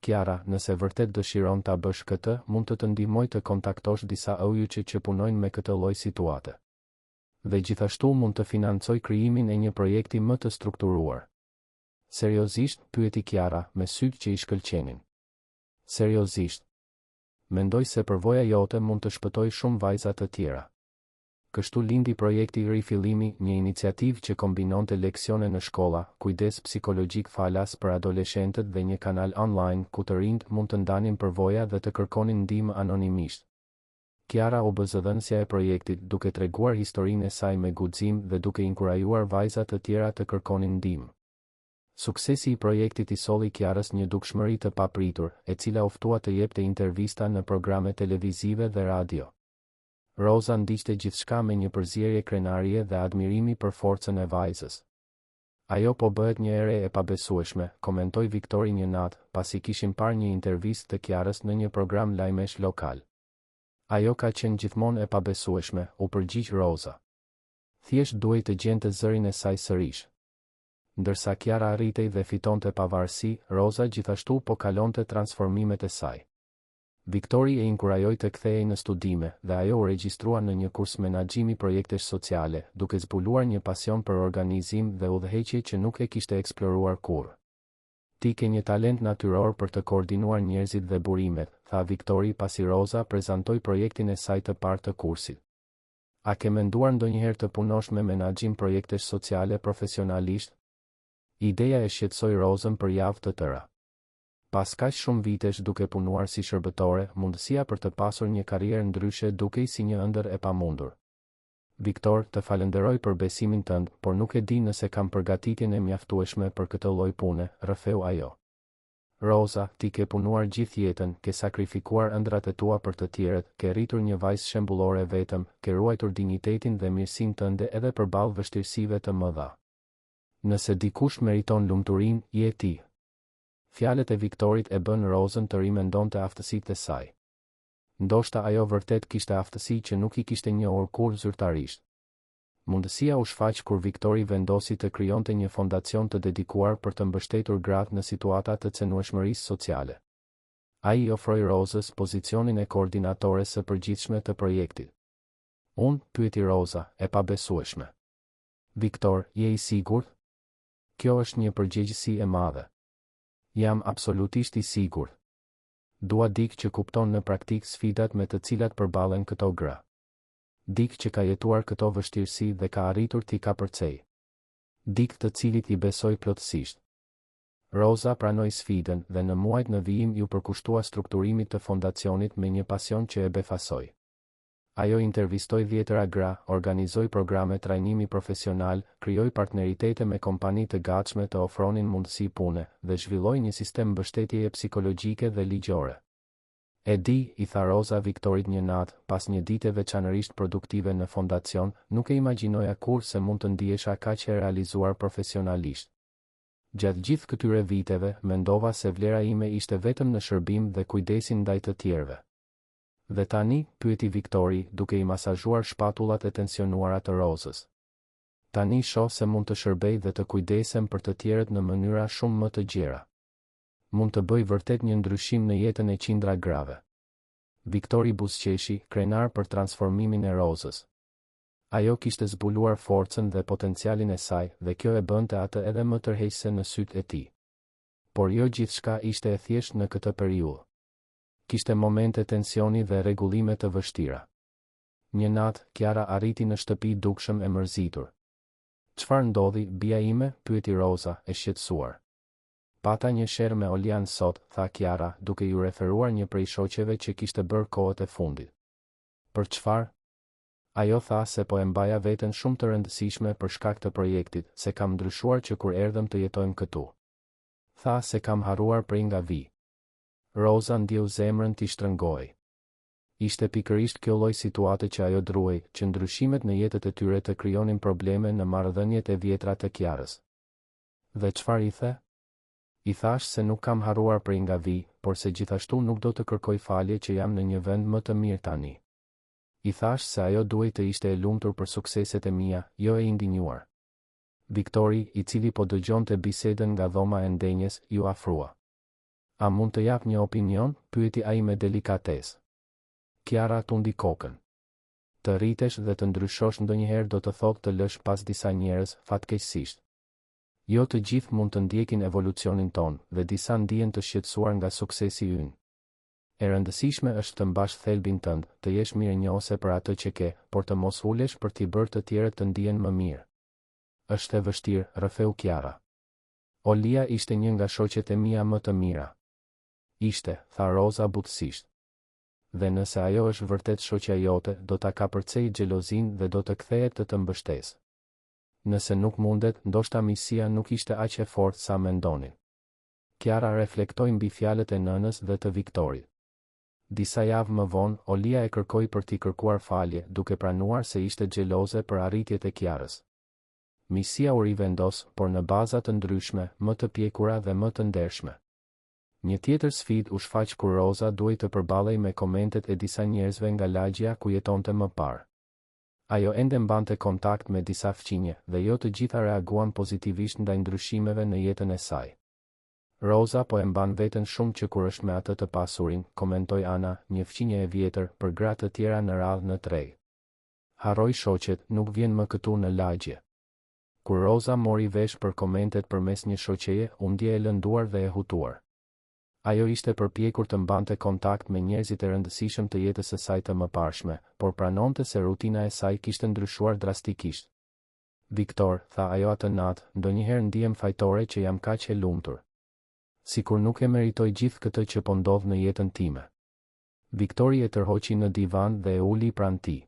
Kiara, nëse vërtet dëshiron ta bësh këtë, mund të të ndihmoj të kontaktosh disa OJQ që punojnë me këtë lloj situate. Dhe gjithashtu mund të financoj krijimin e një projekti më të strukturuar. Seriozisht, pyeti Kiara, me sytë që i shkëlqenin. Seriozisht. Mendoj se përvoja jote mund të shpëtojë shumë vajza të tjera. Kështu lindi projekti Rifillimi, një iniciativë që kombinonte leksione në shkolla, kujdes psikologjik falas për adoleshentët dhe një kanal online ku të rinjtë mund të ndanin përvoja dhe të kërkonin ndihmë anonimisht. Kiara u bë zëdhënësja e projektit, duke treguar historinë e saj me guxim dhe duke inkurajuar vajza të tjera të kërkonin ndihmë. Suksesi i projektit i solli Kiarës një dukshmëri të papritur, e cila u ftua të jepte intervista në programe televizive dhe radio. Roza ndiqte gjithçka me një përzierje krenarie dhe admirimi për forcën e vajzës. Ajo po bëhet një e re e pabesueshme, komentoi Viktori një natë, pasi kishin parë një intervistë të Kiarës në një program lajmesh lokal. Ajo ka qenë gjithmonë e pabesueshme, u përgjigj Roza. Thjesht duhej të gjente zërin e saj sërish. Ndërsa Kiara rritej dhe fitonte pavarësi, Roza gjithashtu po kalonte transformimet e saj. Viktori e inkurajoi të kthehej në studime, dhe ajo u regjistrua në një kurs menaxhimi projektesh sociale, duke zbuluar një pasion për organizim dhe udhëheqje që nuk e kishte eksploruar kurrë. Ti ke një talent natyror për të koordinuar njerëzit dhe burimet, tha Viktori pasi Roza prezantoi projektin e saj të parë të kursit. A ke menduar ndonjëherë të punosh me menaxhim projektesh sociale profesionalisht? Ideja e shqetësoi Rozën për javë të tëra. Pas kaq shumë vitesh duke punuar si shërbëtore, mundësia për të pasur një karrierë ndryshe dukej si një ëndërr e pamundur. Viktor, të falënderoj për besimin tënd, por nuk e di nëse kam përgatitjen e mjaftueshme për këtë lloj pune, rrëfeu ajo. Roza, ti ke punuar gjithë jetën, ke sakrifikuar ëndrrat e tua për të tjerët, ke rritur një vajzë shembullore vetëm, ke ruajtur dinjitetin dhe mirësinë tënde edhe përballë vështirësive të mëdha. Nëse dikush meriton lumturinë, je ti. Fjalët e Viktorit e bënë Rozën të rimendonte aftësitë e saj. Ndoshta ajo vërtet kishte aftësi që nuk i kishte njohur kurrë zyrtarisht. Mundësia u shfaq kur Viktori vendosi të krijonte një fondacion të dedikuar për të mbështetur gratë në situata të cenueshmërisë sociale. Ai i ofroi Rozës pozicionin e koordinatores së përgjithshme të projektit. Unë? pyeti Roza, e pabesueshme. Viktor, je i sigurt? Kjo është një përgjegjësi e madhe. Jam absolutisht i sigurt. Dua dikë që kupton në praktikë sfidat me të cilat përballen këto gra. Dikë që ka jetuar këto vështirësi dhe ka arritur t'i kapërcejë. Dikë të cilit i besoj plotësisht. Roza pranoi sfidën dhe në muajt në vijim iu përkushtua strukturimit të fondacionit me një pasion që e befasoi. Ajo intervistoi dhjetëra gra, organizoi programe trajnimi profesional, krijoi partneritete me kompani të gatshme të ofronin mundësi pune, dhe zhvilloi një sistem mbështetjeje psikologjike dhe ligjore. E di, i tha Roza Viktorit një natë, pas një dite veçanërisht produktive në fondacion, nuk e imagjinoja kurrë se mund të ndihesha kaq e realizuar profesionalisht. Gjatë gjithë këtyre viteve, mendova se vlera ime ishte vetëm në shërbim dhe kujdesin ndaj të tjerëve. Dhe tani? pyeti Viktori, duke i masazhuar shpatullat e tensionuara të Rozës. Tani shoh se mund të shërbej dhe të kujdesem për të tjerët në mënyra shumë më të gjera. Mund të bëj vërtet një ndryshim në jetën e qindra grave. Viktori buzëqeshi, krenar për transformimin e Rozës. Ajo kishte zbuluar forcën dhe potencialin e saj dhe kjo e bënte atë edhe më tërheqëse në sytë e tij. Por jo gjithçka ishte e thjeshtë në këtë periudhë. Kishte momente tensioni dhe rregullime të vështira. Një natë, Kiara arriti në shtëpi dukshëm e mërzitur. Çfarë ndodhi, bija ime? pyeti Roza, e shqetësuar. Pata një sherr me Olian sot, tha Kiara, duke iu referuar një prej shoqeve që kishte bërë kohët e fundit. Për çfarë? Ajo tha se po e mbaja veten shumë të rëndësishme për shkak të projektit, se kam ndryshuar që kur erdhëm të jetojmë këtu. Tha se kam harruar prej nga vij. Roza ndjeu zemrën t'i shtrëngohej. Ishte pikërisht kjo lloj situate që ajo druhej, që ndryshimet në jetët e tyre të krijonin probleme në marrëdhëniet e vjetra të Kiarës. Dhe çfarë i the? I thashë se nuk kam harruar prej nga vij, por se gjithashtu nuk do të kërkoj falje që jam në një vend më të mirë tani. I thashë se ajo duhej të ishte e lumtur për sukseset e mia, jo e indinjuar. Viktori, i cili po dëgjonte bisedën nga dhoma e ndenjes, iu afrua. A mund të jap një opinion? pyeti ai me delikatesë. Kiara tundi kokën. Të rritesh dhe të ndryshosh ndonjëherë do të thotë të lësh pas disa njerëz, fatkeqësisht. Jo të gjithë mund të ndjekin evolucionin tonë, dhe disa ndihen të shqetësuar nga suksesi ynë. E rëndësishme është të mbash thelbin tënd, të jesh mirënjohëse për atë që ke, por të mos ulesh për t'i bërë të tjerët të ndihen më mirë. Është e vështirë, rrëfeu Kiara. Olia ishte një nga shoqet e mia më të mira. Ishte, tha Roza butësisht. Dhe nëse ajo është vërtet shoqja jote, do ta kapërcejë xhelozinë dhe do të kthehet të të mbështesë. Nëse nuk mundet, ndoshta miqësia nuk ishte aq e fortë sa mendonin. Kiara reflektoi mbi fjalët e nënës dhe të Viktorit. Disa javë më vonë, Olia e kërkoi për t'i kërkuar falje, duke pranuar se ishte xheloze për arritjet e Kiarës. Miqësia u rivendos, por në baza të ndryshme, më të pjekura dhe më të ndershme. Një tjetër sfidë u shfaq kur Roza duhej të përballej me komentet e disa njerëzve nga lagjja ku jetonte më parë. Ajo ende mbante kontakt me disa fqinje, dhe jo të gjitha reaguan pozitivisht ndaj ndryshimeve në jetën e saj. Roza po e mban veten shumë që kur është me atë të pasurin, komentoi Ana, një fqinje e vjetër, për gra të tjera në radhë në treg. Harroi shoqet, nuk vjen më këtu në lagje. Kur Roza mori vesh për komentet përmes një shoqeje, u ndje e lënduar dhe e hutuar. Ajo ishte përpjekur të mbante kontakt me njerëzit e rëndësishëm të jetës së saj të mëparshme, por pranonte se rutina e saj kishte ndryshuar drastikisht. Viktor, tha ajo atë natë, ndonjëherë ndihem fajtore që jam kaq e lumtur. Sikur nuk e meritoj gjithë këtë që po ndodh në jetën time. Viktori e tërhoqi në divan dhe e uli pranë tij.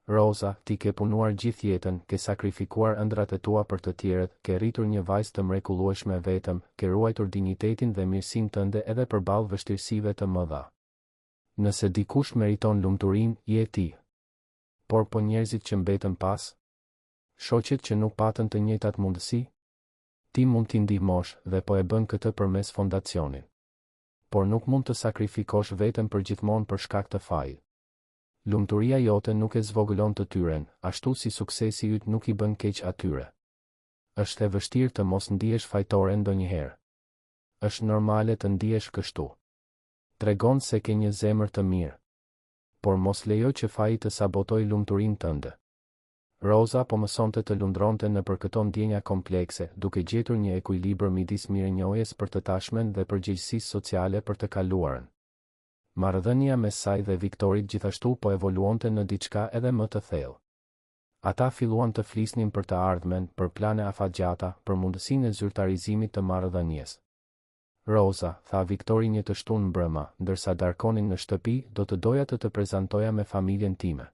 Roza, ti ke punuar gjithë jetën, ke sakrifikuar ëndrrat e tua për të tjerët, ke rritur një vajzë të mrekullueshme vetëm, ke ruajtur dinjitetin dhe mirësinë tënde edhe përballë vështirësive të mëdha. Nëse dikush meriton lumturinë, je ti. Por po njerëzit që mbetën pas? Shoqet që nuk patën të njëjtat mundësi? Ti mund t'i ndihmosh, dhe po e bën këtë përmes fondacionit. Por nuk mund të sakrifikosh veten përgjithmonë për shkak të fajit. Lumturia jote nuk e zvogëlon të tyren, ashtu si suksesi yt nuk i bën keq atyre. Është e vështirë të mos ndihesh fajtore ndonjëherë. Është normale të ndihesh kështu. Tregon se ke një zemër të mirë. Por mos lejo që faji të sabotojë lumturinë tënde. Roza po mësonte të lundronte nëpër këto ndjenja komplekse, duke gjetur një ekuilibër midis mirënjohjes për të tashmen dhe përgjegjësisë sociale për të kaluarën. Marrëdhënia mes saj dhe Viktorit gjithashtu po evoluonte në diçka edhe më të thellë. Ata filluan të flisnin për të ardhmen, për plane afatgjata, për mundësinë e zyrtarizimit të marrëdhënies. Roza, tha Viktori një të shtunë mbrëma, ndërsa darkonin në shtëpi, do të doja të të prezantoja me familjen time.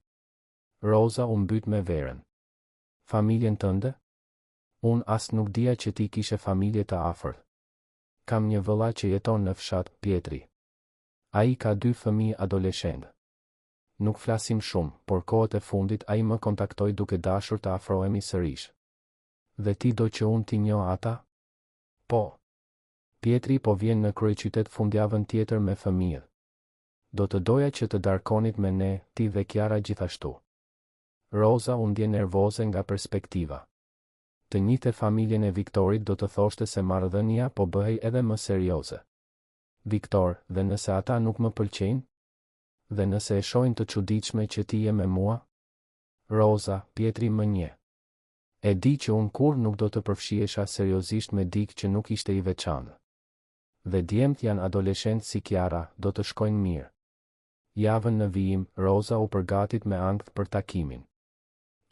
Roza u mbyt me verën. Familjen tënde? Unë as nuk dija që ti kishe familje të afërt. Kam një vëlla që jeton në fshat, Pjetri. Ai ka dy fëmijë adoleshentë. Nuk flasim shumë, por kohët e fundit ai më kontaktoi duke dashur të afrohemi sërish. Dhe ti do që unë t'i njoh ata? Po. Pjetri po vjen në kryeqytet fundjavën tjetër me fëmijët. Do të doja që të darkonit me ne, ti dhe Kiara gjithashtu. Roza u ndje nervoze nga perspektiva. Të njihte familjen e Viktorit do të thoshte se marrëdhënia po bëhej edhe më serioze. Viktor, dhe nëse ata nuk më pëlqejnë? Dhe nëse e shohin të çuditshme që ti je me mua? Roza, Pjetri më njeh. E di që unë kurrë nuk do të përfshihesha seriozisht me dikë që nuk ishte i veçantë. Dhe djemtë janë adoleshentë si Kiara, do të shkojnë mirë. Javën në vijim, Roza u përgatit me ankth për takimin.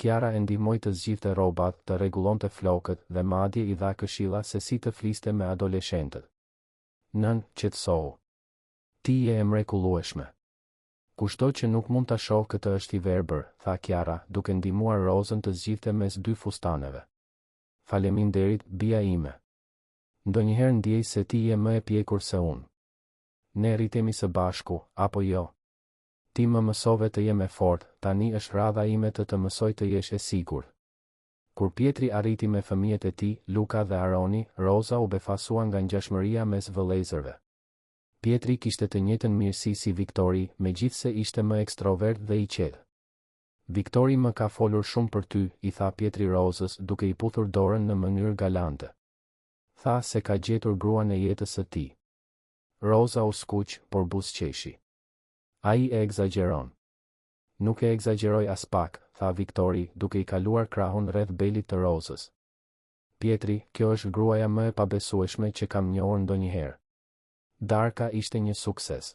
Kiara e ndihmoi të zgjidhte rrobat, të rregullonte flokët dhe madje i dha këshilla se si të fliste me adoleshentët. Nënë, qetësohu. Ti je e mrekullueshme. Kushdo që nuk mund ta shohë këtë është i verbër, tha Kiara, duke ndihmuar Rozën të zgjidhte mes dy fustaneve. Faleminderit, bija ime. Ndonjëherë ndjej se ti je më e pjekur se unë. Ne rritemi së bashku, apo jo? Ti më mësove të jem e fortë, tani është radha ime të të mësoj të jesh e sigurt. Kur Pjetri arriti me fëmijët e tij, Luka dhe Aroni, Roza u befasua nga ngjashmëria mes vëllezërve. Pjetri kishte të njëjtën mirësi si Viktori, megjithëse ishte më ekstrovert dhe i qetë. Viktori më ka folur shumë për ty, i tha Pjetri Rozës, duke i puthur dorën në mënyrë galante. Tha se ka gjetur gruan e jetës së tij. Roza u skuq, por buzëqeshi. Ai e ekzagjeron. Nuk e ekzagjeroj aspak, tha Viktori, duke i kaluar krahun rreth belit të Rozës. Pjetri, kjo është gruaja më e pabesueshme që kam njohur ndonjëherë. Darka ishte një sukses.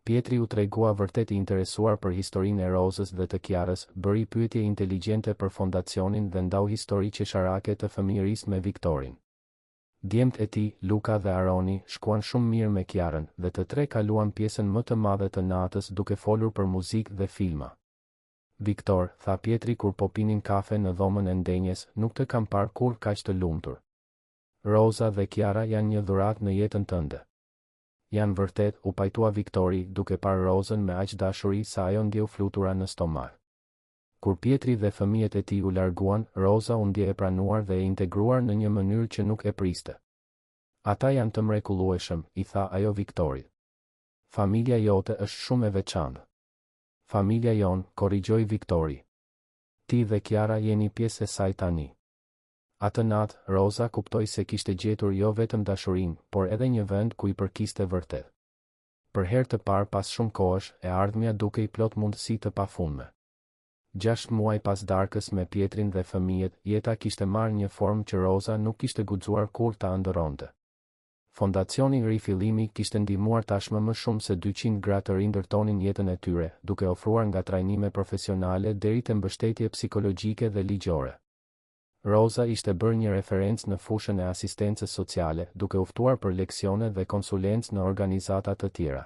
Pietri u tregua vërtet i interesuar për historinë e Rozës dhe të Kiarës, bëri pyetje inteligjente për fondacionin dhe ndau histori qesharake të fëmijërisë me Viktorin. Djemtë e tij, Luka dhe Aroni, shkuan shumë mirë me Kiarën, dhe të tre kaluan pjesën më të madhe të natës duke folur për muzikë dhe filma. Viktor, tha Pietri kur po pinin kafe në dhomën e ndenjes, nuk të kam parë kurrë kaq të lumtur. Roza dhe Kiara janë një dhuratë në jetën tënde. Janë vërtet, u pajtua Viktori, duke parë Rozën me aq dashuri sa ajo ndjeu flutura në stomak. Kur Pietri dhe fëmijët e tij u larguan, Roza u ndje e pranuar dhe e integruar në një mënyrë që nuk e priste. Ata janë të mrekullueshëm, i tha ajo Viktorit. Familja jote është shumë e veçantë. Familja jonë, korrigjoi Viktori. Ti dhe Kiara jeni pjesë e saj tani. Atë natë, Roza kuptoi se kishte gjetur jo vetëm dashurinë, por edhe një vend ku i përkiste vërtet. Për herë të parë pas shumë kohësh, e ardhmja dukej plot mundësi të pafundme. Gjashtë muaj pas darkës me Pietrin dhe fëmijët, jeta kishte marrë një formë që Roza nuk kishte guxuar kurrë ta ëndërronte. Fondacioni Rifillimi kishte ndihmuar tashmë më shumë se 200 gra të rindërtonin jetën e tyre, duke ofruar nga trajnime profesionale deri te mbështetje psikologjike dhe ligjore. Roza ishte bërë një referencë në fushën e asistencës sociale, duke u ftuar për leksione dhe konsulencë në organizata të tjera.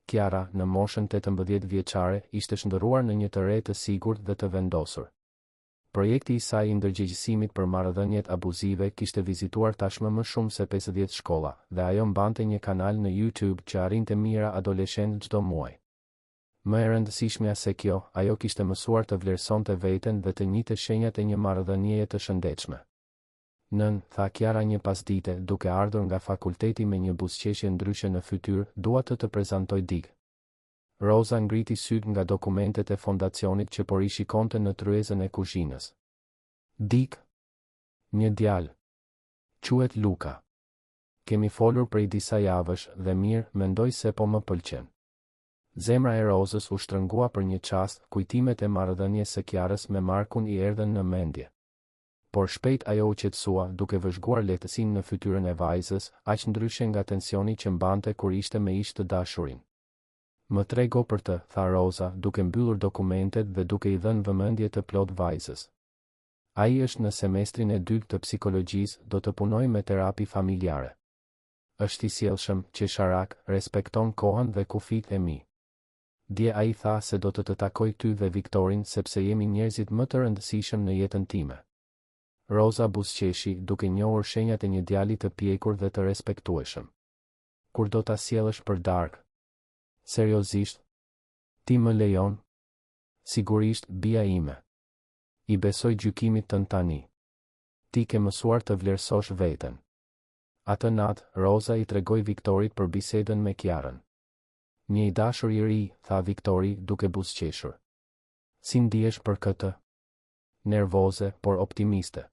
Kiara, në moshën 18 vjeçare, ishte shndërruar në një të re të sigurt dhe të vendosur. Projekti i saj i ndërgjegjësimit për marrëdhëniet abuzive kishte vizituar tashmë më shumë se 50 shkolla, dhe ajo mbante një kanal në YouTube që arrinte mijëra adoleshentë çdo muaj. Më e rëndësishmja se kjo, ajo kishte mësuar të vlerësonte veten dhe të njihte shenjat e një marrëdhënieje të shëndetshme. Nënë, tha Kiara një pasdite, duke ardhur nga fakulteti me një buzëqeshje ndryshe në fytyrë, dua të të prezantoj dikë. Roza ngriti sytë nga dokumentet e fondacionit që po rishikonte në tryezën e kuzhinës. Dikë? Një djalë. Quhet Luka. Kemi folur prej disa javësh dhe mirë, mendoj se po më pëlqen. Zemra e Rozës u shtrëngua për një çast, kujtimet e marrëdhënies së Kiarës me Markun i erdhën në mendje. Por shpejt ajo u qetësua, duke vëzhguar lehtësinë në fytyrën e vajzës, aq ndryshe nga tensioni që mbante kur ishte me ish të dashurin. Më trego për të, tha Roza, duke mbyllur dokumentet dhe duke i dhënë vëmendje të plotë vajzës. Ai është në semestrin e dytë të psikologjisë, do të punojë me terapi familjare. Është i sjellshëm, qesharak, respekton kohën dhe kufijtë e mi. Dje ai tha se do të të takojë ty dhe Viktorin sepse jemi njerëzit më të rëndësishëm në jetën time. Roza buzëqeshi, duke njohur shenjat e një djali të pjekur dhe të respektueshëm. Kur do ta sjellësh për darkë? Seriozisht? Ti më lejon? Sigurisht, bija ime. I besoj gjykimit tënd tani. Ti ke mësuar të vlerësosh veten. Atë natë, Roza i tregoi Viktorit për bisedën me Kiarën. Një i dashur i ri, tha Viktori, duke buzëqeshur. Si ndihesh për këtë? Nervoze, por optimiste.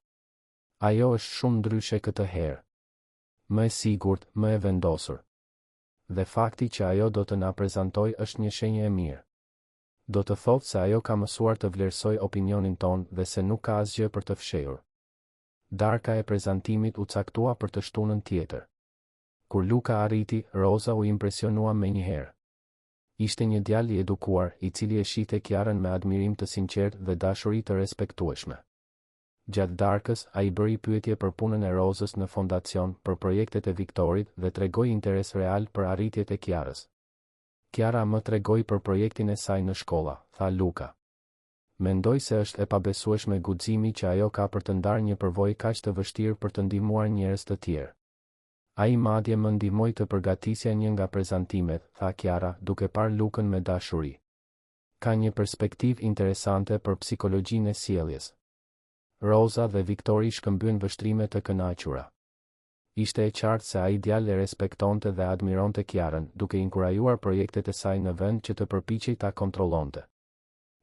Ajo është shumë ndryshe këtë herë. Më e sigurt, më e vendosur. Dhe fakti që ajo do të na prezantojë është një shenjë e mirë. Do të thotë se ajo ka mësuar të vlerësojë opinionin tonë dhe se nuk ka asgjë për të fshehur. Darka e prezantimit u caktua për të shtunën tjetër. Kur Luka arriti, Roza u impresionua menjëherë. Ishte një djalë i edukuar, i cili e shihte Kiarën me admirim të sinqertë dhe dashuri të respektueshme. Gjatë darkës, ai bëri pyetje për punën e Rozës në fondacion, për projektet e Viktorit dhe tregoi interes real për arritjet e Kiarës. Kiara më tregoi për projektin e saj në shkolla, tha Luka. Mendoj se është e pabesueshme guximi që ajo ka për të ndarë një përvojë kaq të vështirë për të ndihmuar njerëz të tjerë. Ai madje më ndihmoi të përgatisja një nga prezantimet, tha Kiara, duke parë Lukën me dashuri. Ka një perspektivë interesante për psikologjinë e sjelljes. Roza dhe Viktori shkëmbyen vështrime të kënaqura. Ishte e qartë se ai djalë e respektonte dhe admironte Kiarën, duke inkurajuar projektet e saj në vend që të përpiqej ta kontrollonte.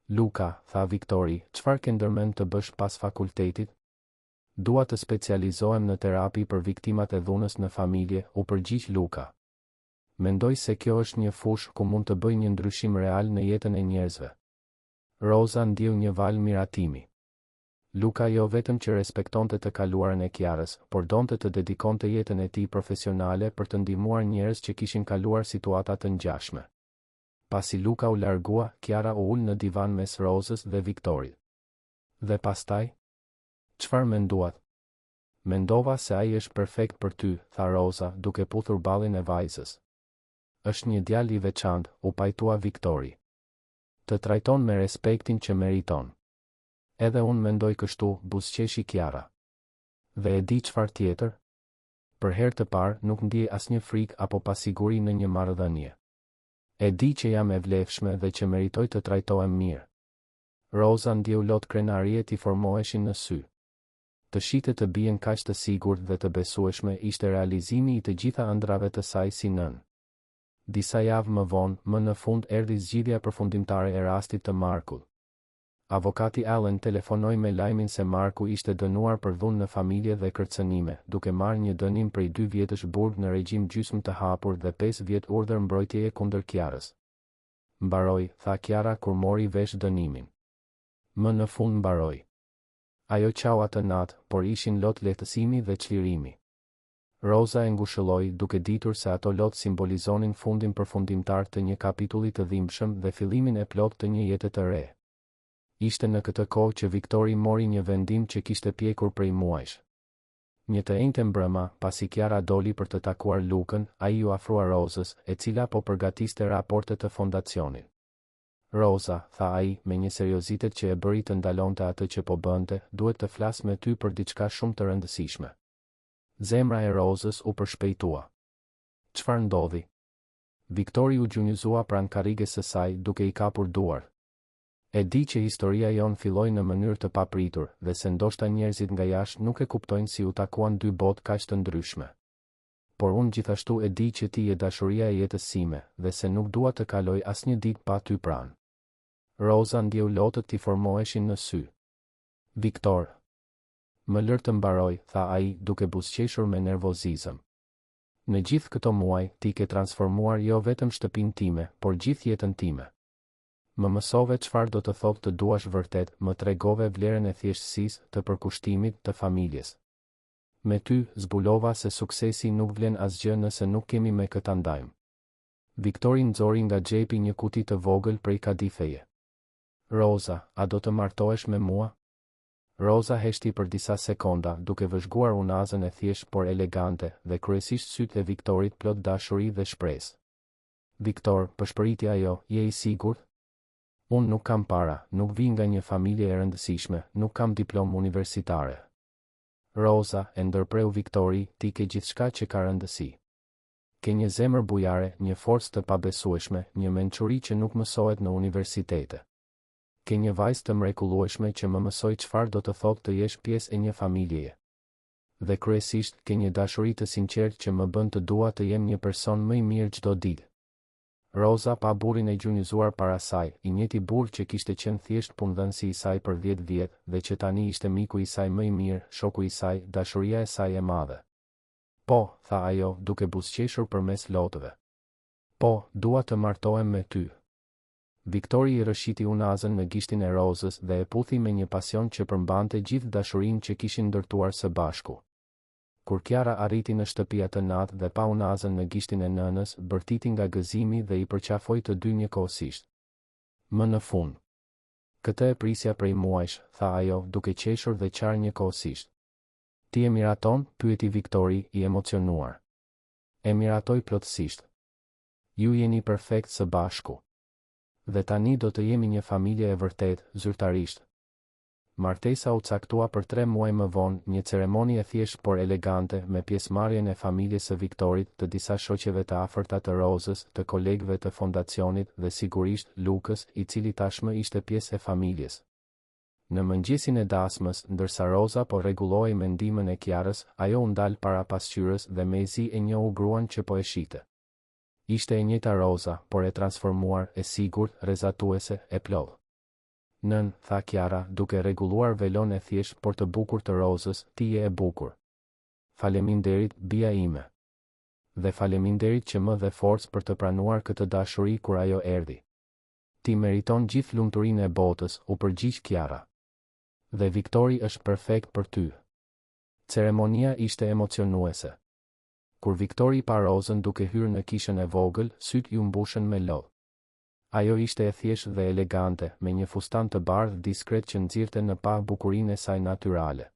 Luka, tha Viktori, çfarë ke ndërmend të bësh pas fakultetit? Dua të specializohem në terapi për viktimat e dhunës në familje, u përgjigj Luka. Mendoj se kjo është një fushë ku mund të bëj një ndryshim real në jetën e njerëzve. Roza ndjeu një valë miratimi. Luka jo vetëm që respektonte të kaluarën e Kiarës, por donte të dedikonte jetën e tij profesionale për të ndihmuar njerëz që kishin kaluar situata të ngjashme. Pasi Luka u largua, Kiara u ul në divan mes Rozës dhe Viktorit. Dhe pastaj? Çfarë menduat? Mendova se ai është perfekt për ty, tha Roza, duke puthur ballin e vajzës. Është një djalë i veçantë, u pajtua Viktori. Të trajton me respektin që meriton. Edhe unë mendoj kështu, buzëqeshi Kiara. Dhe e di çfarë tjetër? Për herë të parë, nuk ndiej asnjë frikë apo pasiguri në një marrëdhënie. E di që jam e vlefshme dhe që meritoj të trajtohem mirë. Roza ndjeu lot krenarie t'i formoheshin në sy. Të shihte të bijën kaq të sigurt dhe të besueshme ishte realizimi i të gjitha ëndrrave të saj si nënë. Disa javë më vonë, më në fund erdhi zgjidhja përfundimtare e rastit të Markut. Avokati Allen telefonoi me lajmin se Marku ishte dënuar për dhunë në familje dhe kërcënime, duke marrë një dënim prej dy vjetësh burg në regjim gjysmë të hapur dhe pesë vjet urdhër mbrojtjeje kundër Kiarës. Mbaroi, tha Kiara kur mori vesh dënimin. Më në fund mbaroi. Ajo qau atë natë, por ishin lot lehtësimi dhe çlirimi. Roza e ngushëlloi, duke ditur se ato lot simbolizonin fundin përfundimtar të një kapitulli të dhimbshëm dhe fillimin e plotë të një jete të re. Ishte në këtë kohë që Viktori mori një vendim që kishte pjekur prej muajsh. Një të enjte mbrëma, pasi Kiara doli për të takuar Lukën, ai iu afrua Rozës, e cila po përgatiste raporte të fondacionit. Roza, tha ai, me një seriozitet që e bëri të ndalonte atë që po bënte, duhet të flas me ty për diçka shumë të rëndësishme. Zemra e Rozës u përshpejtua. Çfarë ndodhi? Viktori u gjunjëzua pranë karriges së saj, duke i kapur duart. E di që historia jonë filloi në mënyrë të papritur, dhe se ndoshta njerëzit nga jashtë nuk e kuptojnë si u takuan dy botë kaq të ndryshme. Por unë gjithashtu e di që ti je dashuria e jetës sime, dhe se nuk dua të kaloj asnjë ditë pa ty pranë. Roza ndjeu lotët t'i formoheshin në sy. Viktor. Më lër të mbaroj, tha ai, duke buzëqeshur me nervozizëm. Në gjithë këto muaj, ti ke transformuar jo vetëm shtëpinë time, por gjithë jetën time. Më mësove çfarë do të thotë të duash vërtet, më tregove vlerën e thjeshtësisë, të përkushtimit, të familjes. Me ty, zbulova se suksesi nuk vlen asgjë nëse nuk kemi me kë ta ndajmë. Viktori nxori nga xhepi një kuti të vogël prej kadifeje. Roza, a do të martohesh me mua? Roza heshti për disa sekonda, duke vëzhguar unazën e thjeshtë por elegante, dhe kryesisht sytë e Viktorit plot dashuri dhe shpresë. Viktor, pëshpëriti ajo, je i sigurt? Unë nuk kam para, nuk vij nga një familje e rëndësishme, nuk kam diplomë universitare. Roza, e ndërpreu Viktori, ti ke gjithçka që ka rëndësi. Ke një zemër bujare, një forcë të pabesueshme, një mençuri që nuk mësohet në universitete. Ke një vajzë të mrekullueshme që më mësoi çfarë do të thotë të jesh pjesë e një familjeje. Dhe kryesisht, ke një dashuri të sinqertë që më bën të dua të jem një person më i mirë çdo ditë. Roza pa burrin e gjunjëzuar para saj, i njëjti burrë që kishte qenë thjesht punëdhënësi i saj për dhjetë vjet, dhe që tani ishte miku i saj më i mirë, shoku i saj, dashuria e saj e madhe. Po, tha ajo, duke buzëqeshur përmes lotëve. Po, dua të martohem me ty. Viktori i rrëshqiti unazën në gishtin e Rozës dhe e puthi me një pasion që përmbante gjithë dashurinë që kishin ndërtuar së bashku. Kur Kiara arriti në shtëpi atë natë dhe pa unazën në gishtin e nënës, bërtiti nga gëzimi dhe i përqafoi të dy njëkohësisht. Më në fund. Këtë e prisja prej muajsh, tha ajo, duke qeshur dhe qarë njëkohësisht. Ti e miraton? pyeti Viktori, i emocionuar. E miratoj plotësisht. Ju jeni perfekt së bashku. Dhe tani do të jemi një familje e vërtetë, zyrtarisht. Martesa u caktua për tre muaj më vonë, një ceremoni e thjeshtë por elegante, me pjesëmarrjen e familjes së Viktorit, të disa shoqeve të afërta të Rozës, të kolegëve të fondacionit dhe sigurisht, Lukës, i cili tashmë ishte pjesë e familjes. Në mëngjesin e dasmës, ndërsa Roza po rregullohej me ndihmën e Kiarës, ajo u ndal para pasqyrës dhe mezi e njohu gruan që po e shihte. Ishte e njëjta Roza, por e transformuar, e sigurt, rrezatuese, e plotë. Nënë, tha Kiara, duke rregulluar velon e thjeshtë por të bukur të Rozës, ti je e bukur. Faleminderit, bija ime. Dhe faleminderit që më dhe forcë për të pranuar këtë dashuri kur ajo erdhi. Ti meriton gjithë lumturinë e botës, u përgjigj Kiara. Dhe Viktori është perfekt për ty. Ceremonia ishte emocionuese. Kur Viktori pa Rozën duke hyrë në kishën e vogël, sytë iu mbushën me lot. Ajo ishte e thjeshtë dhe elegante, me një fustan të bardhë diskret që nxirrte në pah bukurinë e saj natyrale.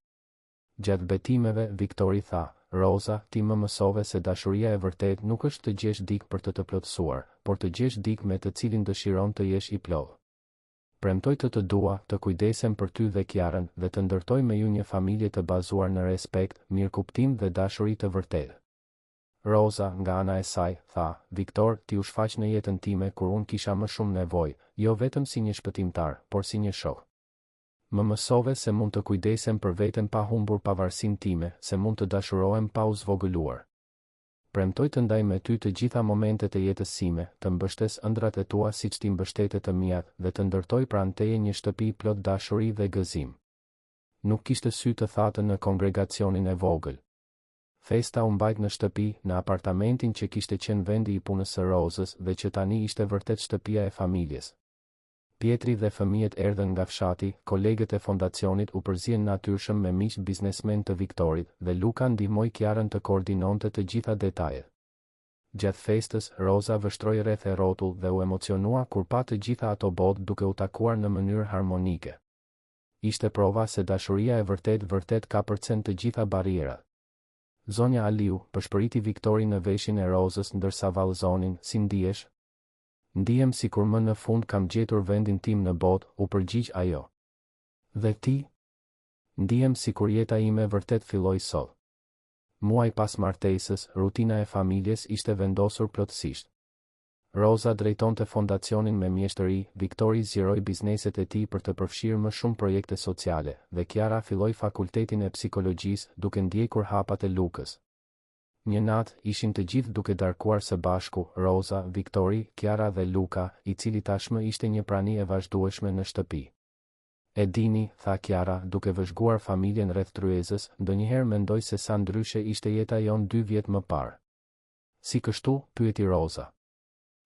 Gjatë betimeve, Viktori tha, Roza, ti më mësove se dashuria e vërtetë nuk është të gjesh dikë për të të plotësuar, por të gjesh dikë me të cilin dëshiron të jesh i plotë. Premtoj të të dua, të kujdesem për ty dhe Kiarën, dhe të ndërtoj me ju një familje të bazuar në respekt, mirëkuptim dhe dashuri të vërtetë. Roza, nga ana e saj, tha, Viktor, ti u shfaq në jetën time kur unë kisha më shumë nevojë, jo vetëm si një shpëtimtar, por si një shok. Më mësove se mund të kujdesem për veten pa humbur pavarësinë time, se mund të dashurohem pa u zvogëluar. Premtoj të ndaj me ty të gjitha momentet e jetës sime, të mbështes ëndrrat e tua siç ti mbështete të miat, dhe të ndërtoj pranë teje një shtëpi plot dashuri dhe gëzim. Nuk kishte sy të thatë në kongregacionin e vogël. Festa u mbajt në shtëpi, në apartamentin që kishte qenë vendi i punës së Rozës dhe që tani ishte vërtet shtëpia e familjes. Pjetri dhe fëmijët erdhën nga fshati, kolegët e fondacionit u përzien natyrshëm me miqtë biznesmenë të Viktorit, dhe Luka ndihmoi Kiarën të koordinonte të gjitha detajet. Gjatë festës, Roza vështroi rreth e rrotull dhe u emocionua kur pa të gjitha ato botë duke u takuar në mënyrë harmonike. Ishte prova se dashuria e vërtetë vërtet kapërcen të gjitha barrierat. Zonja Aliu, pëshpëriti Viktori në veshin e Rozës ndërsa vallëzonin, si ndihesh? Ndihem sikur më në fund kam gjetur vendin tim në botë, u përgjigj ajo. Dhe ti? Ndihem sikur jeta ime vërtet filloi sot. Muaj pas martesës, rutina e familjes ishte vendosur plotësisht. Roza drejtonte fondacionin me mjeshtëri, Viktori zgjeroi bizneset e tij për të përfshirë më shumë projekte sociale, dhe Kiara filloi fakultetin e psikologjisë, duke ndjekur hapat e Lukës. Një natë, ishin të gjithë duke darkuar së bashku, Roza, Viktori, Kiara dhe Luka, i cili tashmë ishte një prani e vazhdueshme në shtëpi. E dini, tha Kiara, duke vëzhguar familjen rreth tryezës, ndonjëherë mendoj se sa ndryshe ishte jeta jonë dy vjet më parë. Si kështu? pyeti Roza.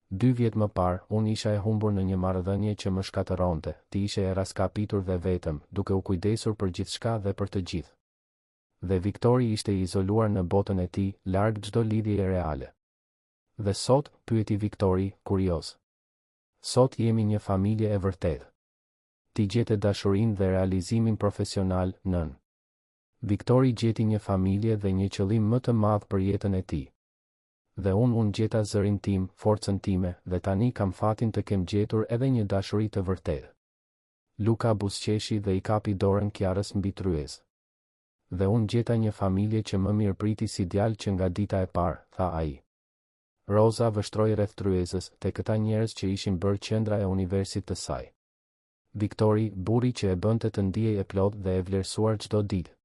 Dy vjet më parë, unë isha e humbur në një marrëdhënie që më shkatërronte, ti ishe e rraskapitur dhe vetëm, duke u kujdesur për gjithçka dhe për të gjithë. Dhe Viktori ishte i izoluar në botën e tij, larg çdo lidhjeje reale. Dhe sot? pyeti Viktori, kurioz. Sot jemi një familje e vërtetë. Ti gjete dashurinë dhe realizimin profesional, nënë. Viktori gjeti një familje dhe një qëllim më të madh për jetën e tij. Dhe unë unë gjeta zërin tim, forcën time, dhe tani kam fatin të kem gjetur edhe një dashuri të vërtetë. Luka buzëqeshi dhe i kapi dorën Kiarës mbi tryezë. Dhe unë gjeta një familje që më mirëpriti si djalë që nga dita e parë, tha ai. Roza vështroi rreth tryezës, te këta njerëz që ishin bërë qendra e universit të saj. Viktori, burri që e bënte të ndihej e plotë dhe e vlerësuar çdo ditë.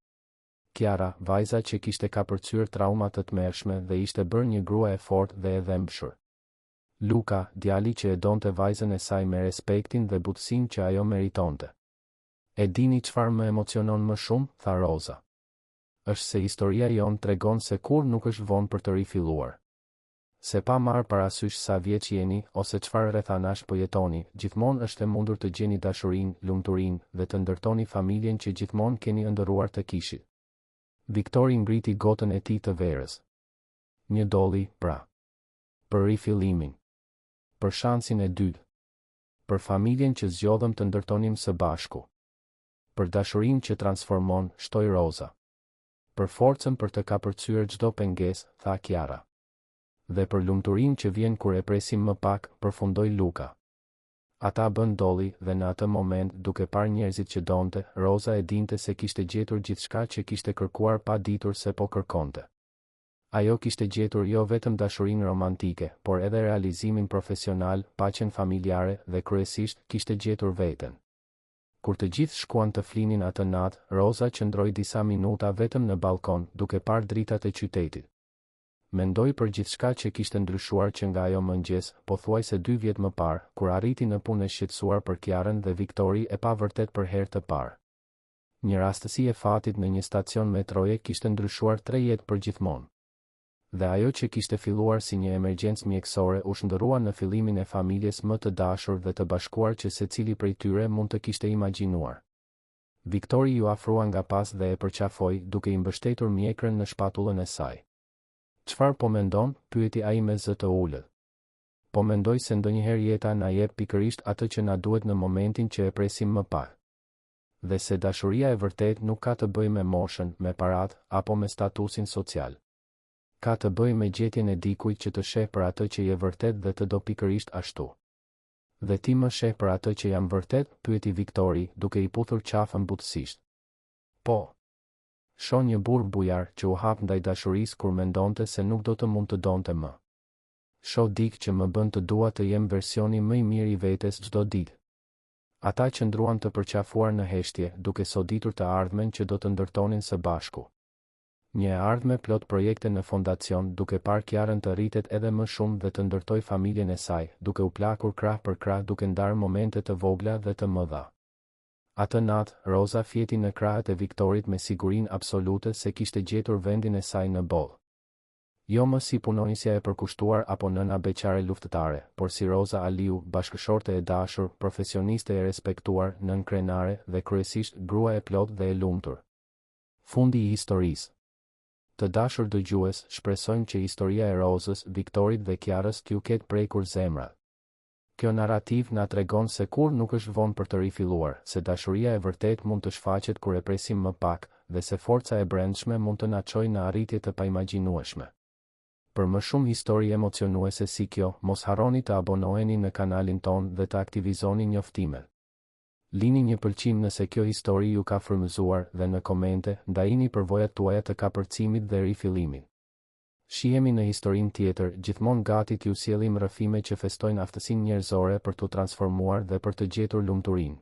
Kiara, vajza që kishte kapërcyer trauma të tmerrshme dhe ishte bërë një grua e fortë dhe e dhembshur. Luka, djali që e donte vajzën e saj me respektin dhe butësinë që ajo meritonte. E dini çfarë më emocionon më shumë, tha Roza. Është se historia jonë tregon se kurrë nuk është vonë për të rifilluar. Se pa marrë parasysh sa vjeç jeni, ose çfarë rrethanash po jetoni, gjithmonë është e mundur të gjeni dashurinë, lumturinë, dhe të ndërtoni familjen që gjithmonë keni ëndërruar të kishit. Viktori ngriti gotën e tij të verës. Një dolli, pra. Për rifillimin. Për shansin e dytë. Për familjen që zgjodhëm të ndërtonim së bashku. Për dashurinë që transformon, shtoi Roza. Për forcën për të kapërcyer çdo pengesë, tha Kiara. Dhe për lumturinë që vjen kur e presim më pak, përfundoi Luka. Ata bënë dolli dhe në atë moment, duke parë njerëzit që donte, Roza e dinte se kishte gjetur gjithçka që kishte kërkuar pa ditur se po kërkonte. Ajo kishte gjetur jo vetëm dashurinë romantike, por edhe realizimin profesional, paqen familjare dhe kryesisht, kishte gjetur veten. Kur të gjithë shkuan të flinin atë natë, Roza qëndroi disa minuta vetëm në ballkon, duke parë dritat e qytetit. Mendoi për gjithçka që kishte ndryshuar që nga ajo mëngjes, pothuajse dy vjet më parë, kur arriti në punë e shqetësuar për Kiarën dhe Viktori e pa vërtet për herë të parë. Një rastësi e fatit në një stacion metroje kishte ndryshuar tre jetë përgjithmonë. Dhe ajo që kishte filluar si një emergjencë mjekësore u shndërrua në fillimin e familjes më të dashur dhe të bashkuar që secili prej tyre mund të kishte imagjinuar. Viktori iu afrua nga pas dhe e përqafoi, duke i mbështetur mjekrën në shpatullën e saj. Çfarë po mendon? pyeti ai me zë të ulët. Po mendoj se ndonjëherë jeta na jep pikërisht atë që na duhet në momentin që e presim më pak. Dhe se dashuria e vërtetë nuk ka të bëjë me moshën, me paratë, apo me statusin social. Ka të bëjë me gjetjen e dikujt që të sheh për atë që je vërtet dhe të do pikërisht ashtu. Dhe ti më sheh për atë që jam vërtet? pyeti Viktori, duke i puthur qafën butësisht. Po. Shoh një burrë bujar, që u hap ndaj dashurisë kur mendonte se nuk do të mund të donte më. Shoh dikë që më bën të dua të jem versioni më i mirë i vetes çdo ditë. Ata qëndruan të përqafuar në heshtje, duke soditur të ardhmen që do të ndërtonin së bashku. Një e ardhme plot projekte në fondacion, duke parë Kiarën të rritet edhe më shumë dhe të ndërtojë familjen e saj, duke u plakur krah për krah duke ndarë momente të vogla dhe të mëdha. Atë natë, Roza fjeti në krahët e Viktorit me sigurinë absolute se kishte gjetur vendin e saj në botë. Jo më si punonjësja e përkushtuar apo nëna beqare luftëtare, por si Roza Aliu, bashkëshorte e dashur, profesioniste e respektuar, nënë krenare dhe kryesisht grua e plotë dhe e lumtur. Fundi i historisë. Të dashur dëgjues, shpresojmë që historia e Rozës, Viktorit dhe Kiarës t'ju ketë prekur zemrat. Kjo narrativë na tregon se kurrë nuk është vonë për të rifilluar, se dashuria e vërtetë mund të shfaqet kur e presim më pak, dhe se forca e brendshme mund të na çojë në arritje të paimagjinueshme. Për më shumë histori emocionuese si kjo, mos harroni të abonoheni në kanalin tonë dhe të aktivizoni njoftimet. Lini një pëlqim nëse kjo histori ju ka frymëzuar dhe në komente, ndajini përvojat tuaja të kapërcimit dhe rifillimit. Shihemi në historinë tjetër, gjithmonë gati t'ju sjellim rrëfime që festojnë aftësinë njerëzore për t'u transformuar dhe për të gjetur lumturinë.